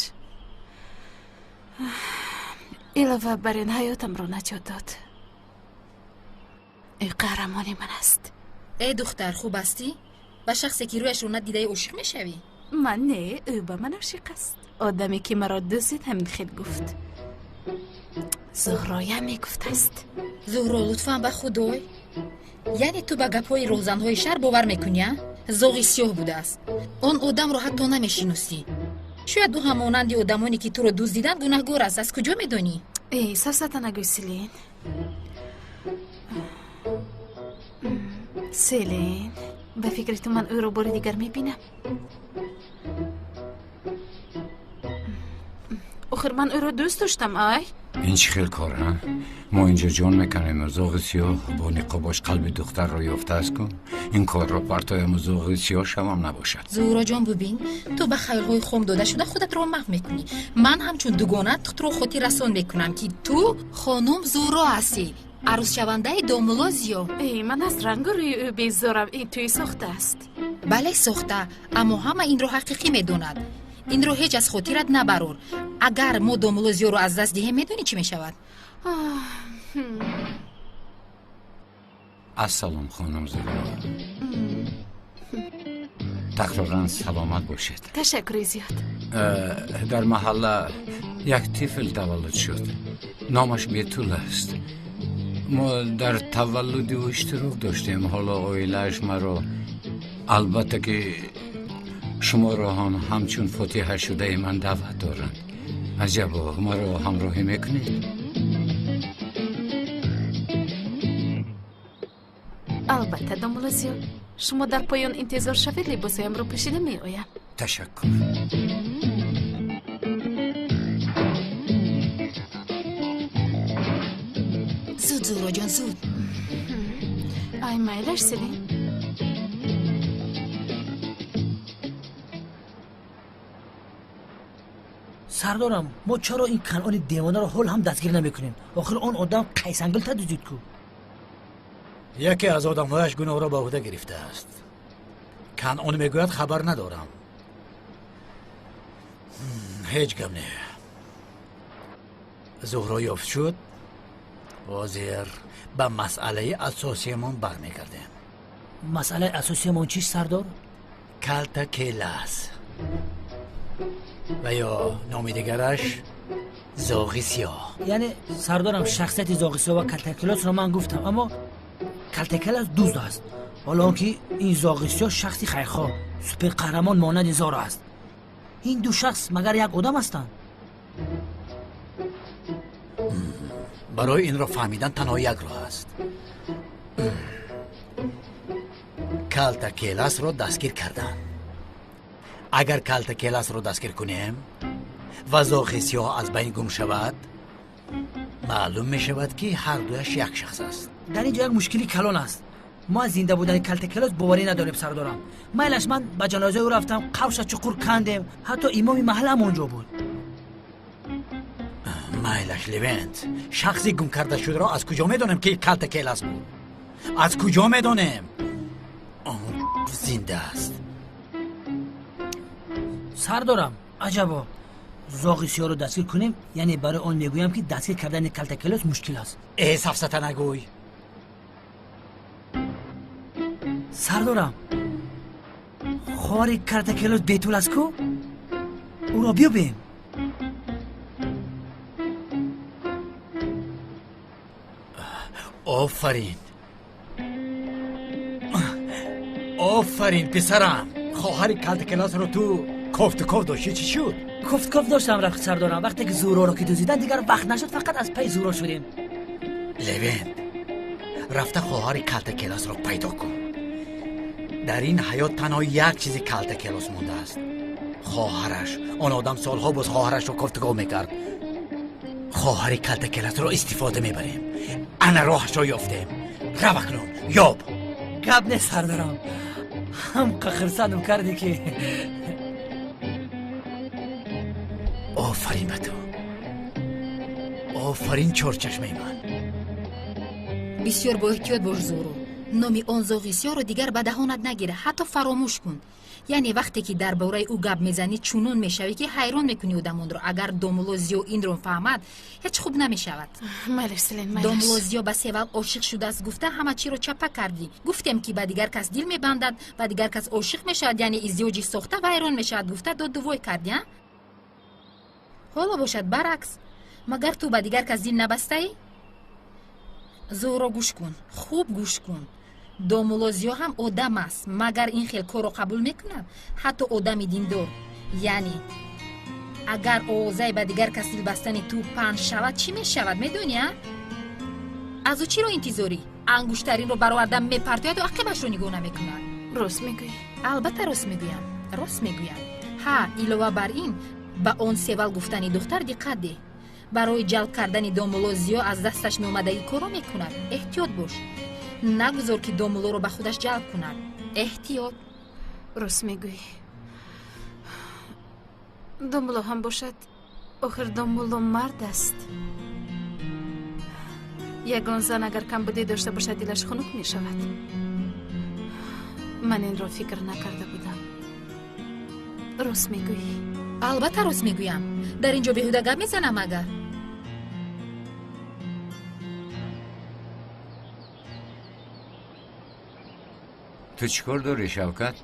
Илова бар ин ҳаётамро наҷот дод. Ӯ қаҳрамони ман аст. Э духтар, хуб ҳастӣ? Ба шахсе ки рӯяшро надидаӣ ошиқ мешавӣ? Ман не, ӯ ба ман ошиқ аст. Одаме ки маро дуздид ҳамин хел гуфт. Зуҳроя мегуфтааст. Зуҳро, лутфан ба худой. Яъне ту ба гапҳои роҳзанҳои шаҳр бовар мекунӣ, а? Зоғи сиёҳ будааст. Он одамро ҳатто намешиносӣ. Шояд ӯ ҳам монанди одамоне ки туро дуздиданд гунаҳгор аст. Аз куҷо медонӣ? Эй, сафсата нагӯй, Селин. Селин, ба фикри ту ман ӯро бори дигар мебинам? Охир ман ӯро дӯст доштам, ай? Ин чӣ хел кор, а? Мо инҷо ҷон мекунем, зоғи сиёҳ бо ниқобаш қалби духтарро ёфтааст ку. Ин корро партоям, зоғи сиёҳ шавам набошад. Зуҳроҷон, бубин, ту ба хаёлҳои хом дода шуда худатро маҳв мекунӣ. Ман ҳамчун дугона туро хотиррасон мекунам, ки ту хонум Зуҳро ҳастӣ, арӯсшавандаи домулло Зиё. Эй, ман аз рангу рӯи ӯ безорам. Ин тӯи сохта аст. Бале, сохта, аммо ҳама инро ҳақиқӣ медонад. Инро ҳеҷ аз хотират набарор. Агар мо домулло Зиёро аз даст диҳем, медонӣ чӣ мешавад? Ассалом, хонум Зуҳро. Такроран саломат бошед. Ташаккури зиёд. Дар маҳалла як тифл таваллуд шуд. Номаш Бетул аст. Мо дар таваллуди ӯ иштирок доштем. Ҳоло оилааш маро Албатта ки шуморо ҳам ҳамчун фотиҳа шудаи ман даъват доранд. Аҷабо, маро ҳамроҳӣ мекунед? Албатта, домулло Зиё, шумо дар поён интизор шавед, либосҳоямро пӯшида меоям. Ташаккур. Зуд, Зуҳроҷон, зуд. Ай, майлаш, Селин. Сардорам, мо чаро ин Канъони девонаро ҳол ҳам дастгир намекунем? Охир он одам қайсангилта дуздид ку. Яке аз одамҳояш гуноҳро ба ӯҳда гирифтааст. Канъон мегӯяд хабар надорам. Ҳеҷ гап не. Зуҳро ёфт шуд. Ҳозир ба масъалаи асосиямон бармегардем. Масъалаи асосиямон чист, сардор? Калта Келас ва ё номи дигараш Зоғи Сиёҳ. Яъне, сардорам, шахсияти Зоғи Сиёҳ ва Калтакелосро ман гуфтам, аммо Калтакелос дузд аст, ҳоло он ки ин Зоғи Сиёҳ шахси хайрхоҳ, суперқаҳрамон монанди Зора аст. Ин ду шахс магар як одам ҳастанд? Барои инро фаҳмидан танҳо як роҳ аст. Калтакеласро дастгир кардан. Агар Калтакеласро дастгир кунем ва Зоғи Сиёҳ аз байн гум шавад, маълум мешавад, ки ҳар дуяш як шахс аст. Дар ин ҷо як мушкили калон аст. Мо аз зинда будани Калтакелос боварӣ надорем, сардорам. Майлаш, ман ба ҷанозаи ӯ рафтам, қавша чуқур кандем, ҳатто имоми маҳаллаам он ҷо буд. Майлаш, Левент, шахси гум карда шударо аз куҷо медонем, ки Калтакелас буд? Аз куҷо медонем? Он зинда аст. Сардорам, аҷабо, Зоғи Сиёҳро дастгир кунем, яъне барои он мегӯям, ки дастгир кардани Калтакелос мушкил аст. Э, сафсата нагӯй. Сардорам, хоҳари Калтакелос бетул аст ку? Ӯро биёбем. Офарин, офарин, писарам. Хоҳари Калтакелосро ту кофтуков доштӣ, чӣ шуд? Кофтков доштам, рафиқ сардорам. Вақте ки Зуҳроро ки дуздидан, дигар вақт нашуд, фақат аз пайи Зуҳро шудем. Левент, рафта хоҳари Калтакелосро пайдо кун. Дар ин ҳаёт танҳо як чизи Калтакелос мондааст: хоҳараш. Он одам солҳо боз хоҳарашро кофтуков мекард. Хоҳари Калтакелосро истифода мебарем. Ана роҳашро ёфтем. Рав акнун, ёб. Гап нест, сардорам. Ҳам хурсандам кардӣ ки. Офарин ба ту, офарин, чорчашмаи ман. Бисёр боэҳтиёт бош, Зуҳро. Номи он Зоғи Сиёҳро дигар ба даҳонат нагира, ҳатто фаромӯш кун. Яъне вақте ки дар бораи ӯ гап мезанӣ, чунон мешавӣ, ки ҳайрон мекунӣ одамонро. Агар домулло Зиё инро фаҳмад, ҳеҷ хуб намешавад. Майлаш, Селин, майлаш. Домулло Зиё ба Севал ошиқ шудааст гуфта, ҳама чиро чаппа кардӣ. Гуфтем, ки ба дигар кас дил мебандад, ба дигар кас ошиқ мешавад, яъне издивоҷи сохта вайрон мешавад гуфта, додувой кардӣ, а? Ҳоло бошад баръакс. Магар ту ба дигар кас дил набастаӣ? Зуҳро, гӯш кун, хуб гӯш кун. Домулло Зиё ҳам одам аст, магар ин хел корро қабул мекунад? Ҳатто одами диндор. Яъне агар овозаи ба дигар кас дилбастани ту паҳн шавад, чӣ мешавад, медонӣ, а? Аз ӯ чиро интизорӣ? Ангуштаринро бароварда мепартояду ақибашро нигоҳ намекунад. Рост мегӯӣ? Албатта рост мегӯям, рост мегӯям. Ҳа, илова бар ин, ба он Севал гуфтани духтар диққат деҳ. Барои ҷалб кардани домулло Зиё аз дасташ меомадагӣ корро мекунад. Эҳтиёт бош, нагузор, ки домуллоро ба худаш ҷалб кунад. Эҳтиёт. Рост мегӯӣ. Домулло ҳам бошад, охир домулло мард аст. Ягон зан агар камбудӣ дошта бошад, дилаш хунук мешавад. Ман инро фикр накарда будам. Рост мегӯӣ. Албатта рост мегӯям. Дар ин ҷо беҳуда гап мезанам агар. Ту чӣ кор дорӣ, Шавкат?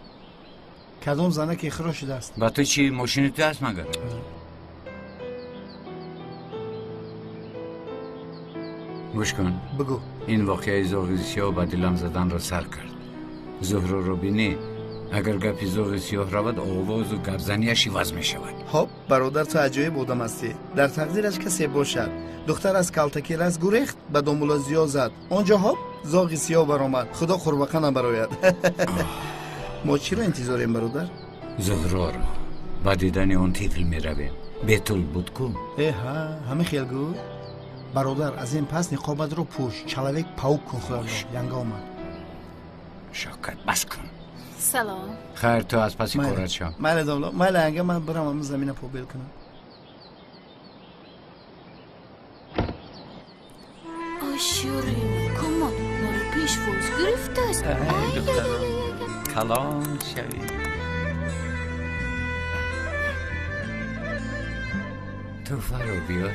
Кадом занаке ихроҷ шудааст? Ба ту чӣ, мошини ту аст магар? Гӯш кун. Бигӯ. Ин воқеаи Зоғи Сиёҳ ба дилам заданро сар кард. Зуҳроро бинӣ, Агар гапи зоғи сиёҳ равад, овозу гапзанияш иваз мешавад. Ҳоп, бародар, ту аҷоиб одам ҳастӣ. Дар тақдираш касе бошад. Духтар аз калтаки рас гурехт, ба домулло Зиё зад. Он ҷо ҳоп, зоғи сиёҳ баромад. Худо қурбақа набарояд. Мо чиро интизорем, бародар? Зуҳроро. Ба дидани он тифл меравем. Бетул буд ку? Э ҳа, ҳамин хел гӯ. Бародар, аз ин пас ниқобатро пӯш, человек паук кун худатро. Янга омад. Шавкат, бас кун. Салом. Хайр, ту аз паси корат шав. Майли, домло, майли, янга, ман бирам ҳамин замина побел кунам. Ошурим, кумон, моро пешвоз гирифтааст. Калон шавӣ. Туҳфаро биёр.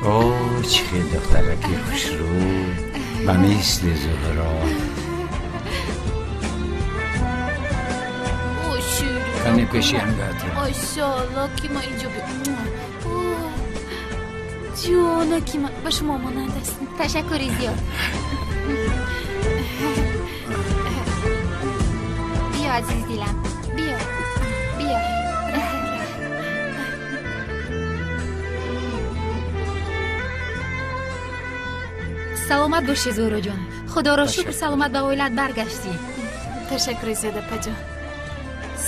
О, чӣ хел духтараки хушрӯй, ба мисли Зуҳро. Кане пеши ангатро. Айшолло, ки ман инҷо ҷоно, ки ман ба шумо монанд аст. Ташаккури зиёд. Биё, азиз дилам, биё, биё. Саломат бошӣ, Зуҳроҷон. Худоро шукр, саломат ба оилат баргаштӣ. Ташаккури зиёд, апаҷон.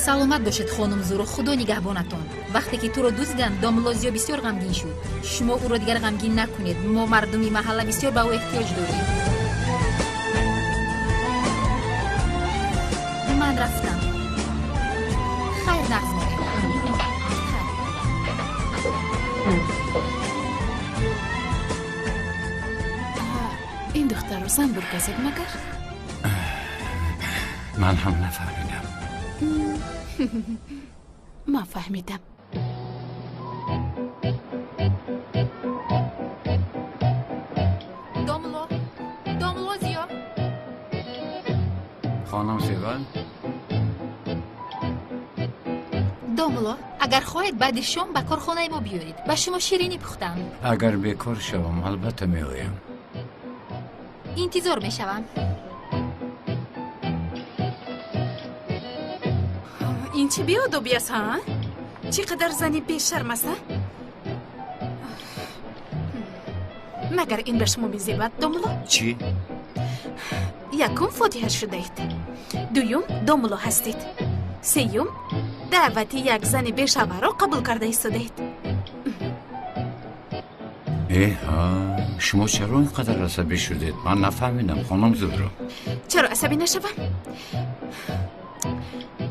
Саломат бошед, хонум Зуҳро, худо нигаҳбонатон. Вақте ки туро дуздиданд, домулло Зиё бисёр ғамгин шуд. Шумо ӯро дигар ғамгин накунед. Мо мардуми маҳалла бисёр ба ӯ эҳтиёҷ дорем. Ман рафтам. Хайр, нағз монед. Ин духтарро занбур газед магар? Ман ҳам нафаҳмидам. Ман фаҳмидам. Домулло, домулло Зиё. Хонум Севал. Домулло, агар хоҳед баъди шом ба корхонаи мо биёед. Ба шумо ширинӣ пухтам. Агар бекор шавам, албатта меоям. Интизор мешавам. Ин чӣ беодобӣ аст, ҳа? Чӣ қадар зани бешарм аст, ҳа? Магар ин ба шумо мезебад, домулло? Чӣ? Якум, фотиҳа шудаед. Дуюм, домулло ҳастед. Сеюм, даъвати як зани бешавҳарро қабул карда истодаед. Эҳа, шумо чаро ин қадар асабӣ шудед? Ман нафаҳмидам, хонум Зуҳро. Чаро асабӣ нашавам?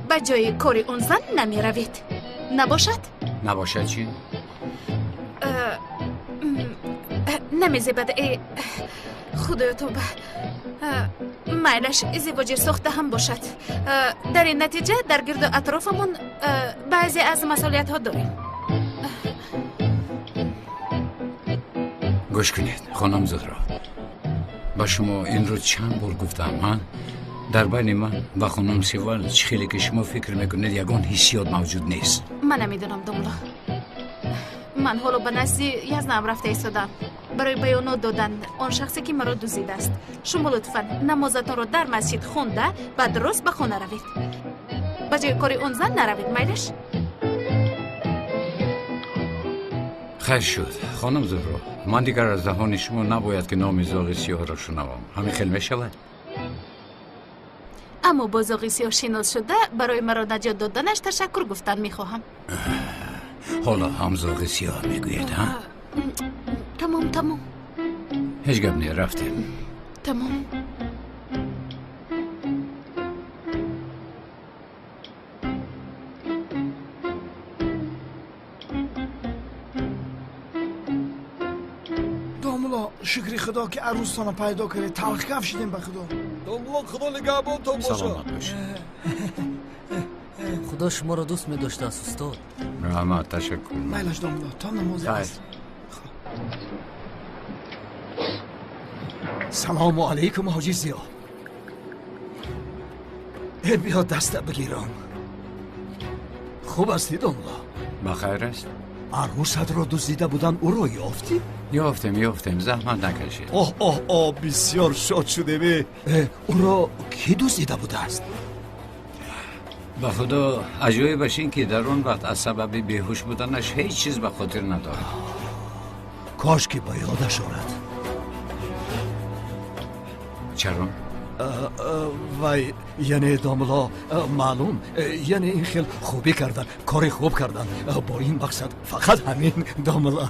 Ба ҷои кори он зан намеравед. Набошад? Набошад чӣ? Намезебад, э худоё тоба. Майлаш издивоҷи сохта ҳам бошад. Дар ин натиҷа дар гирду атрофамон баъзе аз масъулиятҳо дорем. Гӯш кунед, хонум Зуҳро. Ба шумо инро чанд бор гуфтам, ҳа? Дар байни ман ва хонум Севал чӣ хеле ки шумо фикр мекунед, ягон ҳиссиёт мавҷуд нест. Ман намедонам, домулло. Ман ҳоло ба назди язнаам рафта истодам барои баёнот додан он шахсе ки маро дуздидааст. Шумо лутфан намозатонро дар масҷид хонда, баъд рост ба хона равед. Ба ҷои кори он зан наравед, майлаш? Хайр шуд, хонум Зуҳро. Ман дигар аз даҳони шумо набояд ки номи зоғи сиёҳро шунавам. Ҳамин хел мешавад? Аммо бо зоғи сиёҳ шинос шуда, барои маро наҷот доданаш ташаккур гуфтан мехоҳам. Ҳоло ҳам зоғи сиёҳ мегӯед, ҳа? Тамом, тамом. Ҳеҷ гап не, рафтем. Тамом. Домулло, шукри худо ки арӯстона пайдо кардед. Талхкаф шидем ба худо. Домулло, худо нигаҳбонтон бошад. Саломат бошед. Худо шуморо дӯст медоштааст, устод. Раҳмат, ташаккур. Майлаш, домулло, то намози аср. Салому алайкум, ҳоҷи Зиё. Э, биё даста бигирам. Хуб ҳастӣ, домулло? Ба хайр аст? Арӯсатро дуздида будан, ӯро ёфтӣ? Ёфтем, ёфтем, заҳмат накашед. Оҳ, оҳ, оҳ, бисёр шод шудем. Ӯро кӣ дуздида будааст? Ба худо, аҷоибаш ин ки дар он вақт аз сабаби беҳуш буданаш ҳеҷ чиз ба хотир надорад. Кош ки ба ёдаш орад. Чаро? Вай, яъне домло, маълум, яъне ин хел хубӣ кардан, кори хуб кардан бо ин мақсад, фақат ҳамин, домло.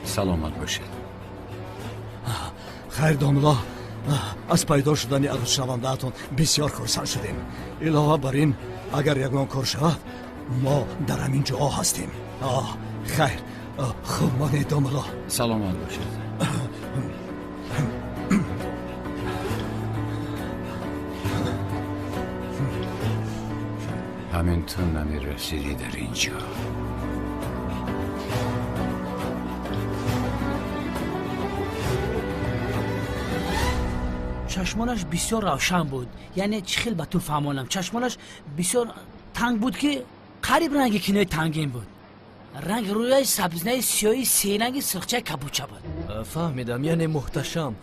Саломат бошед. Хайр, домло, аз пайдо шудани арӯсшавандаатон бисёр хурсанд шудем. Илова бар ин, агар ягон кор шавад, мо дар ҳамин ҷо ҳастем. Хайр, хуб монед, домло. Саломат бошед. Ҳамин ту намерасидӣ дар ин ҷо. Чашмонаш бисёр равшан буд, яъне чӣ хел ба ту фаҳмонам, чашмонаш бисёр танг буд, ки қариб ранги кинои тангин буд. Ранги рӯяш сабзинаи сиёҳи серанги сирхчаи кабуча буд. Фаҳмидам, яъне муҳташам.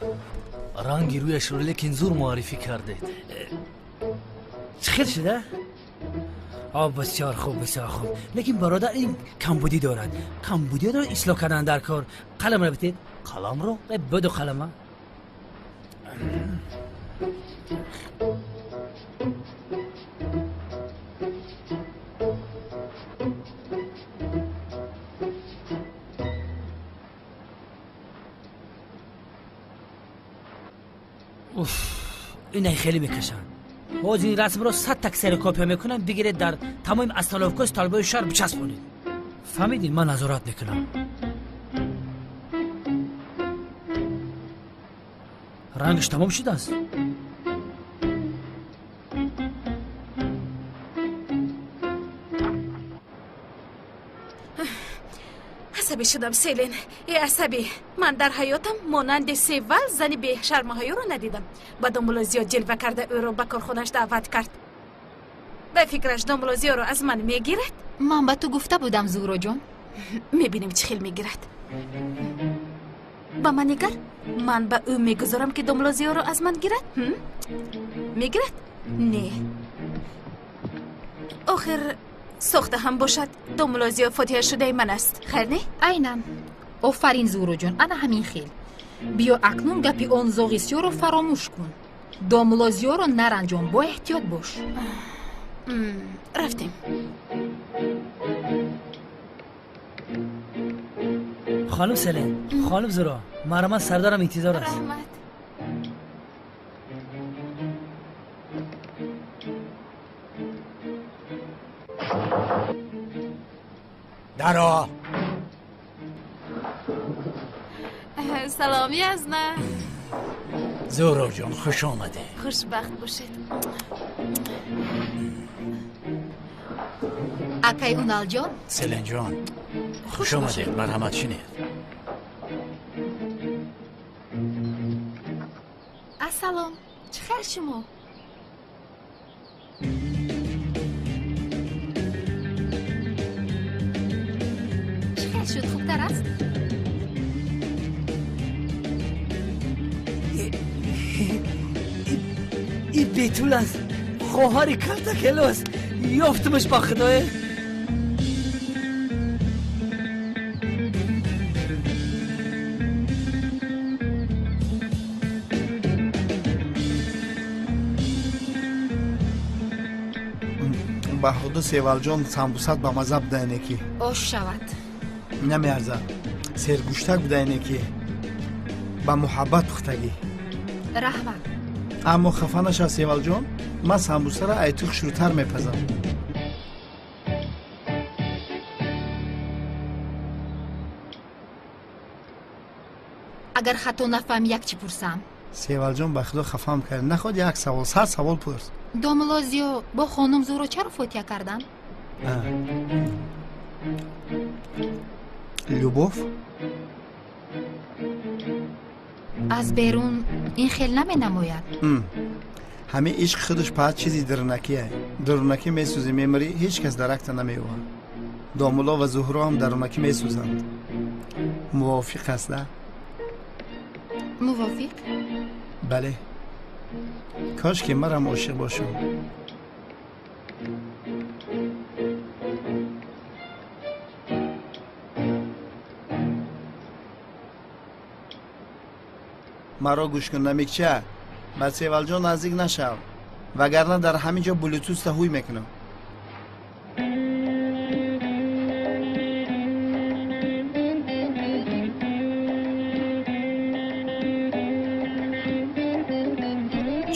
Ранги рӯяшро лекин зур муаррифӣ кардед. Чӣ хел шуда? О, бисёр хуб, бисёр хуб. Лекин бародар, ин камбудӣ дорад, камбудиро ислоҳ кардан дар кор. Қаламро битед. Қаламро? Буду қалама. Уф, инай хеле мекашанд. Боз ин расмро 100 так ксерокопия мекунам, бигиред, дар тамоми остановкаи столбои шаҳр бичаспонед. Фаҳмидед, ман назорат мекунам. Рангаш тамом шудааст. Асабӣ шудам, Селин. Э, асабӣ. Ман дар ҳаётам монанди Севал зани бешармаҳаёро надидам. Ба домуло зиёд ҷилва карда, ӯро ба корхонааш даъват кард. Ба фикраш, домуло зиёро аз ман мегирад? Ман ба ту гуфта будам, Зуҳроҷон. Мебинем, чӣ хел мегирад. Ба ман нигар, ман ба ӯ мегузорам, ки домуло зиёро аз ман гирад? Мегирад? Не, охир сохта ҳам бошад, домуло зиё фотиҳашудаи ман аст, хайр не? Айнан. Офарин, Зуҳроҷон, ана ҳамин хел. Биё, акнун гапи он зоғи сиёро фаромӯш кун. Домуло зиёро наранҷон, бо эҳтиёт бош. Рафтем. Хонум Селин, хонум Зуро, марҳамат, сардарам интизор аст. Раҳмат. Даро. Салом, Язна. Зуҳроҷон, хуш омадед. Хушбахт бошед. Акай Уналҷон. Селинҷон, хуш омадед, марҳамат, шинед. Ассалом, чӣ хел шумо? Чӣ хел шуд, хубтар аст? И бетул аст, хоҳари калтакело аст. Ёфтумаш, ба худое. Ба худо, Севалҷон, самбусат ба маза будаине ки. Ош шавад. Намеарзад, сергӯштак будаине ки, ба муҳаббат пухтагӣ. Раҳмат. Аммо хафа нашав, Севалҷон, ман самбусаро айту хушрӯтар мепазам. Агар хато нафаҳм, як чӣ пурсам. Севалҷон, ба худо, хафаам кард. Наход як савол, 100 савол пурс. Домуло зиё бо хонум Зуҳро чаро фотиҳа карданд? Любовь. Аз берун ин хел наменамояд. Ҳамин ишқ худаш паҳат чизи дурнакие. Дурнакӣ месӯзӣ, мемирӣ, ҳеҷ кас даракта намеёвад. Домулло ва Зуҳро ҳам дарунакӣ месӯзанд. Мувофиқ аст, на? Мувофиқ? Бале. Кош ки манам ошиқ бошам. Маро гӯш кун, намикча. Ба Севалҷон наздик нашав, вагарна дар ҳамин ҷо блютузта ҳуй мекунам.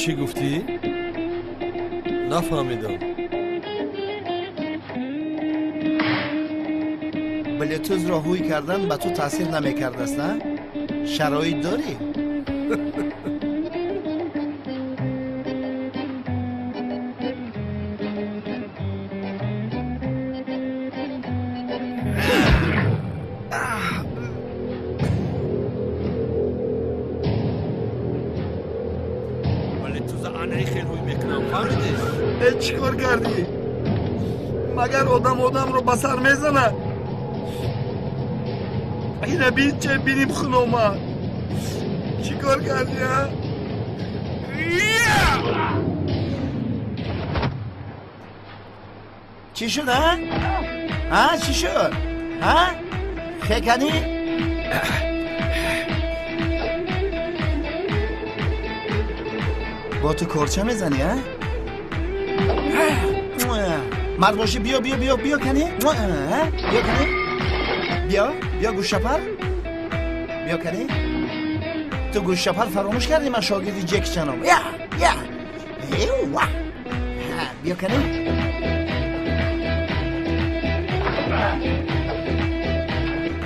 Чӣ гуфтӣ? Нафаҳмидам. Блютузро ҳуй кардан ба ту таъсир намекардааст, на? Шароит дорӣ? Чӣ кор кардӣ? Магар одам одамро ба сар мезанад? Ина бин, че биним хун омад. Чӣ кор кардӣ, а? Чӣ шуд, а? А, чӣ шуд? А? Хеканӣ? Бо ту корча мезанӣ, а? Мард бошӣ, биё, биё, биё, биё кани, биё кани, биё, биё гӯшапар, биё кани. Ту гӯшапар фаромӯш кардӣ, ман шогирди Ҷеки Чаном. Я, я, ва, биё кани.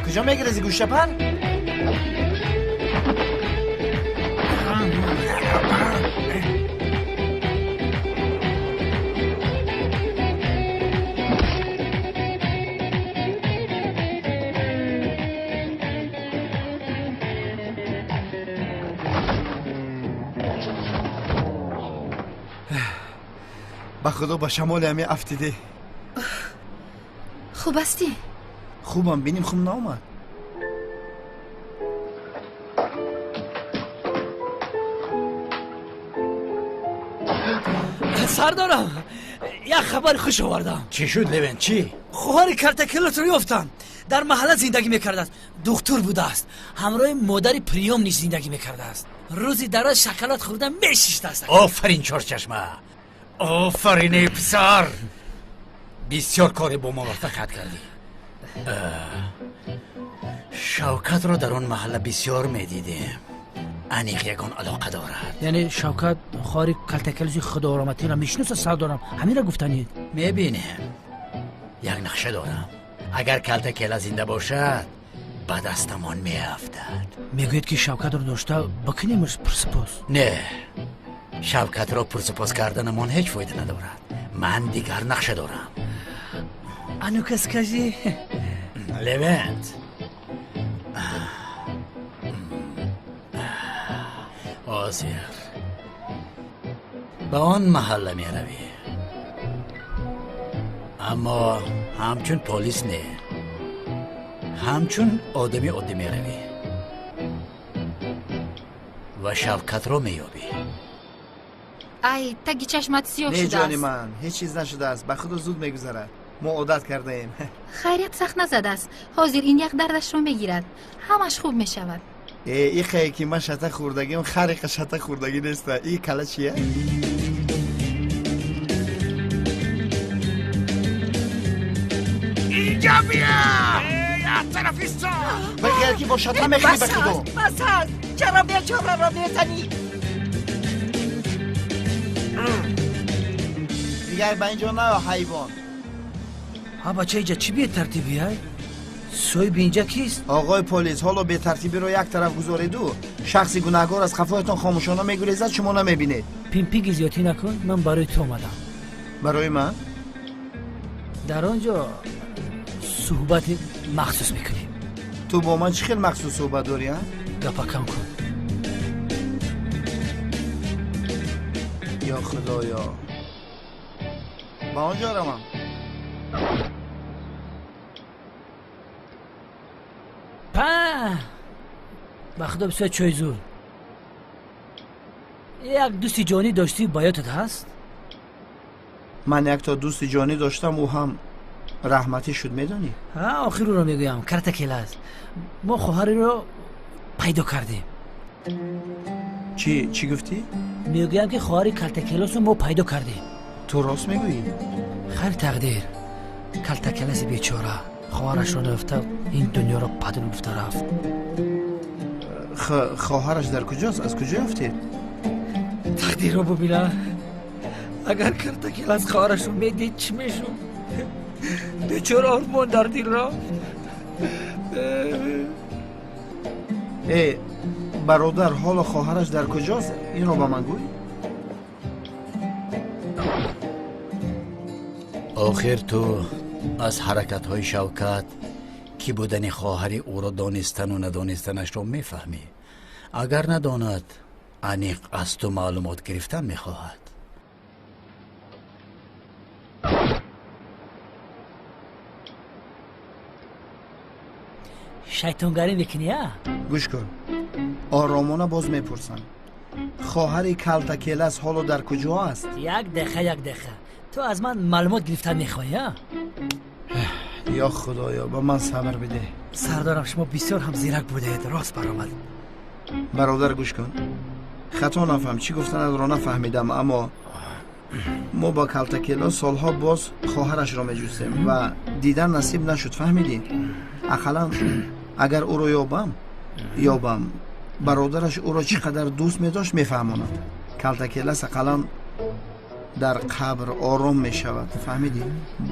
Куҷо мегирези, гӯшапар? Ба худо, ба шамоли ҳаме афтидӣ. Хуб ҳастӣ? Хубам, биним хун наомад. Сардорам, як хабари хуш овардам. Чӣ шуд, Левен, чӣ? Хоҳари калтакелотро ёфтам. Дар маҳалла зиндагӣ мекардааст, духтур будааст, ҳамроҳи модари приём низ зиндагӣ мекардааст. Рӯзи дароз шоколад хӯрда мешиштааст. Офарин, Чорчашма, офарин, эй писар, бисёр коре бо муваффақият кардӣ. Шавкатро дар он маҳалла бисёр медидем. Аниқ ягон алоқа дорад. Яъне Шавкат хоҳари калтакелоси худоҳурматиро мешиносад, сардорам? Ҳаминро гуфтанед? Мебинем. Як нақша дорам. Агар калтакела зинда бошад, ба дастамон меафтад. Мегӯед, ки Шавкатро дошта бикунемш пурсупос? Не, Шавкатро пурсупос карданамон ҳеҷ фоида надорад. Ман дигар нақша дорам. А ну-ка скажи. Левент, ҳозир ба он маҳалла меравӣ, аммо ҳамчун полис не, ҳамчун одами оддӣ меравӣ ва Шавкатро меёбӣ. Ай, таги чашмат сиёҳ Не, шудааст. Ҷони ман, ҳеҷ чиз нашудааст. Ба худо, зуд мегузарад. Мо одат кардаем. Хайрият, сахт назадааст. Ҳозир ин як дардашро мегирад, ҳамаш хуб мешавад. Э, ихае ки ман шата хӯрдагиам, хариқа шата хӯрдагӣ неста. И кала чия? Инҷа бия! Аз тарафи Бихел ки бо шата мехӯрӣ, ба Бас худо. аст, бас аст! Чаро бечораро мезанӣ? Дигар ба инҷо наё, ҳайвон. Ҳа, бача, инҷа чӣ бетартибӣ, ай? Соҳиби инҷа кист? Оғои полис, ҳоло бетартибиро як тараф гузореду шахси гунаҳгор аз қафоятон хомӯшона мегурезад, шумо намебинед. Пимпиги зиёдтӣ накун, ман барои ту омадам. Барои ман? Дар он ҷо суҳбати махсус мекунем. Ту бо ман чӣ хел махсус суҳбат дорӣ, а? Гапа кам кун. Ё худоё, ба он ҷо равам. Ба худо бисёр чой зур. Як дӯсти ҷонӣ доштӣ, ба ёдат ҳаст? Ман якто дӯсти ҷонӣ доштам, ӯ ҳам раҳматӣ шуд, медонӣ? Охир ӯро мегӯям, Картакелас. Мо хоҳареро пайдо кардем. Чӣ? Чӣ гуфтӣ? Мегӯям ки хоҳари Калтакеласро мо пайдо кардем. Ту рост мегӯӣ? Хайр тақдир. Калтакеласи бечора хоҳарашро наёфта ин дунёро падру гуфта рафт. Хоҳараш дар куҷост? Аз куҷо ёфтед? Тақдирро бубина. Агар Картакелас хоҳарашро медид, чӣ мешуд? Бечора ормон дар дил рафт. Э, бародар, ҳоло хоҳараш дар куҷост? Инро ба ман гӯй. Охир ту аз ҳаракатҳои Шавкат ки будани хоҳари ӯро донистану надонистанашро мефаҳмӣ. Агар надонад, аниқ аз ту маълумот гирифтан мехоҳад. Шайтонгарӣ мекунӣ, а? Гӯш кун, оромона боз мепурсам. Хоҳари Калтакелас ҳоло дар куҷо аст? Як дақиқа, як дақиқа. Ту аз ман маълумот гирифтан мехоҳӣ, а? Ё худоё, ба ман сабр бидеҳ. Сардорам, шумо бисёр ҳам зирак будаед, рост баромад. Бародар, гӯш кун, хато нафаҳм, чӣ гуфтанатро нафаҳмидам, аммо мо ба Калтакелас солҳо боз хоҳарашро меҷустем ва дидан насиб нашуд, фаҳмидӣ? Ақаллан агар ӯро ёбам, бародараш ӯро чӣ қадар дӯст медошт мефаҳмонад. Калтакелас ақаллан дар қабр ором мешавад, фаҳмидӣ?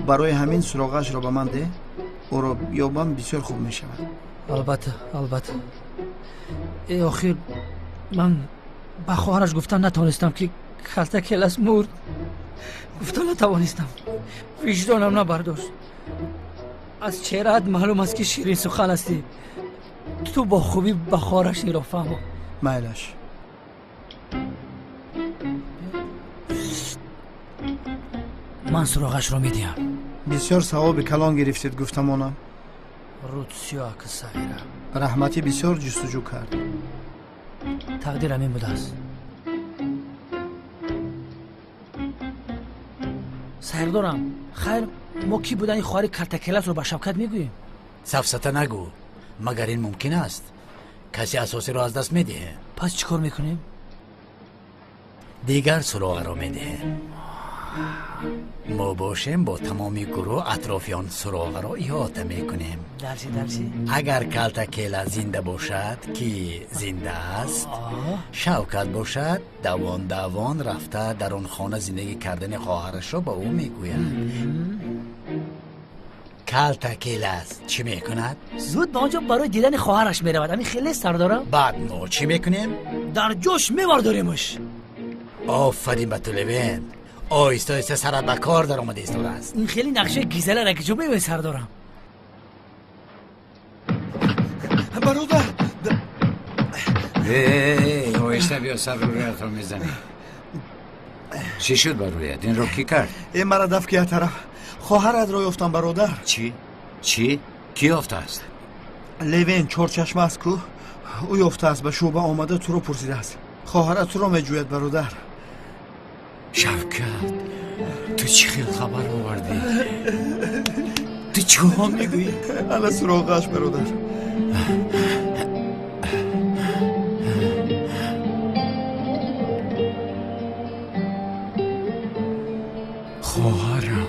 Барои ҳамин суроғашро ба ман деҳ, ӯро ёбам бисёр хуб мешавад. Албатта, албатта. Э, охир ман ба хоҳараш гуфтан натавонистам ки Калтакелас мурд. Гуфтан натавонистам, виҷдонам набардошт. Аз чеҳраат маълум аст ки ширинсухан ҳастӣ. Ту бо хубӣ ба хоҳараш инро фаҳмо. Майлаш. Ман суроғашро медиҳам. Бисёр савоби калон гирифтед, гуфтамонам. Рудсиё ака Сағира. Раҳматӣ бисёр ҷустуҷӯ кард. Тақдир ҳамин будааст. Сайрдорам, хайр, мо кӣ будани хоҳари Калтакеласро ба Шавкат мегӯем? Сафсата нагӯ. Магар ин мумкин аст? Касе асосиро аз даст медиҳе. Пас чӣ кор мекунем? Дигар суроғаро медиҳем. Мо бошем бо тамоми гурӯҳ атрофи он суроғаро иҳота мекунем. Дарси, дарси. Агар Калтакела зинда бошад, ки зинда аст, Шавкат бошад, давон давон рафта дар он хона зиндагӣ кардани хоҳарашро ба ӯ мегӯяд. Калтакелас чӣ мекунад? Зуд ба он ҷо барои дидани хоҳараш меравад. Ҳамин хеле, сардорам? Баъд мо чӣ мекунем? Дар ҷош мевардоремаш. Офарин ба ту, Левент. Оҳиста оҳиста сарат ба кор даромада истодааст. Ин хеле нақшаи гизалара ки ҷо меояд, сардорам. Бародар, оҳиста биё, сар рӯятро мезанӣ. Чӣ шуд ба рӯят? Инро кӣ кард? Э, мара даф ки як тараф. Хоҳаратро ёфтам, бародар. Чӣ? Чӣ? Кӣ ёфтааст? Левен чорчашма аст ку, ӯ ёфтааст, ба шӯъба омада туро пурсидааст. Хоҳарат туро меҷӯяд, бародар. Шавкат, ту чӣ хел хабар овардӣ? Ту чиҳо мегӯӣ? Ана суроғааш, бародар. Хоҳарам.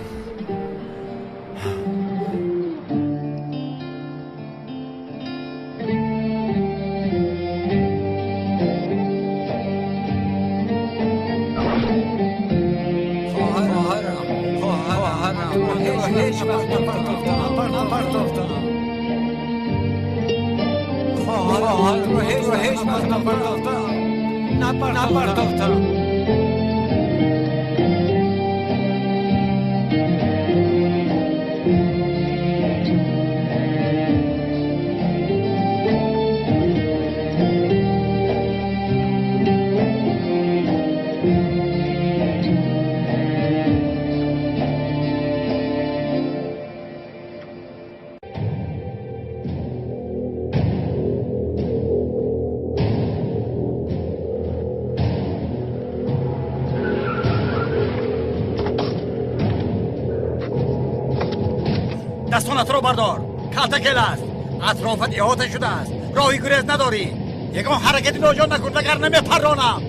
Дастонатро бардор. Калтакел аст. Атрофат иҳота шудааст. Роҳи гурез надорӣ. Ягон ҳаракати ноҷо накун, вагарна мепарронам.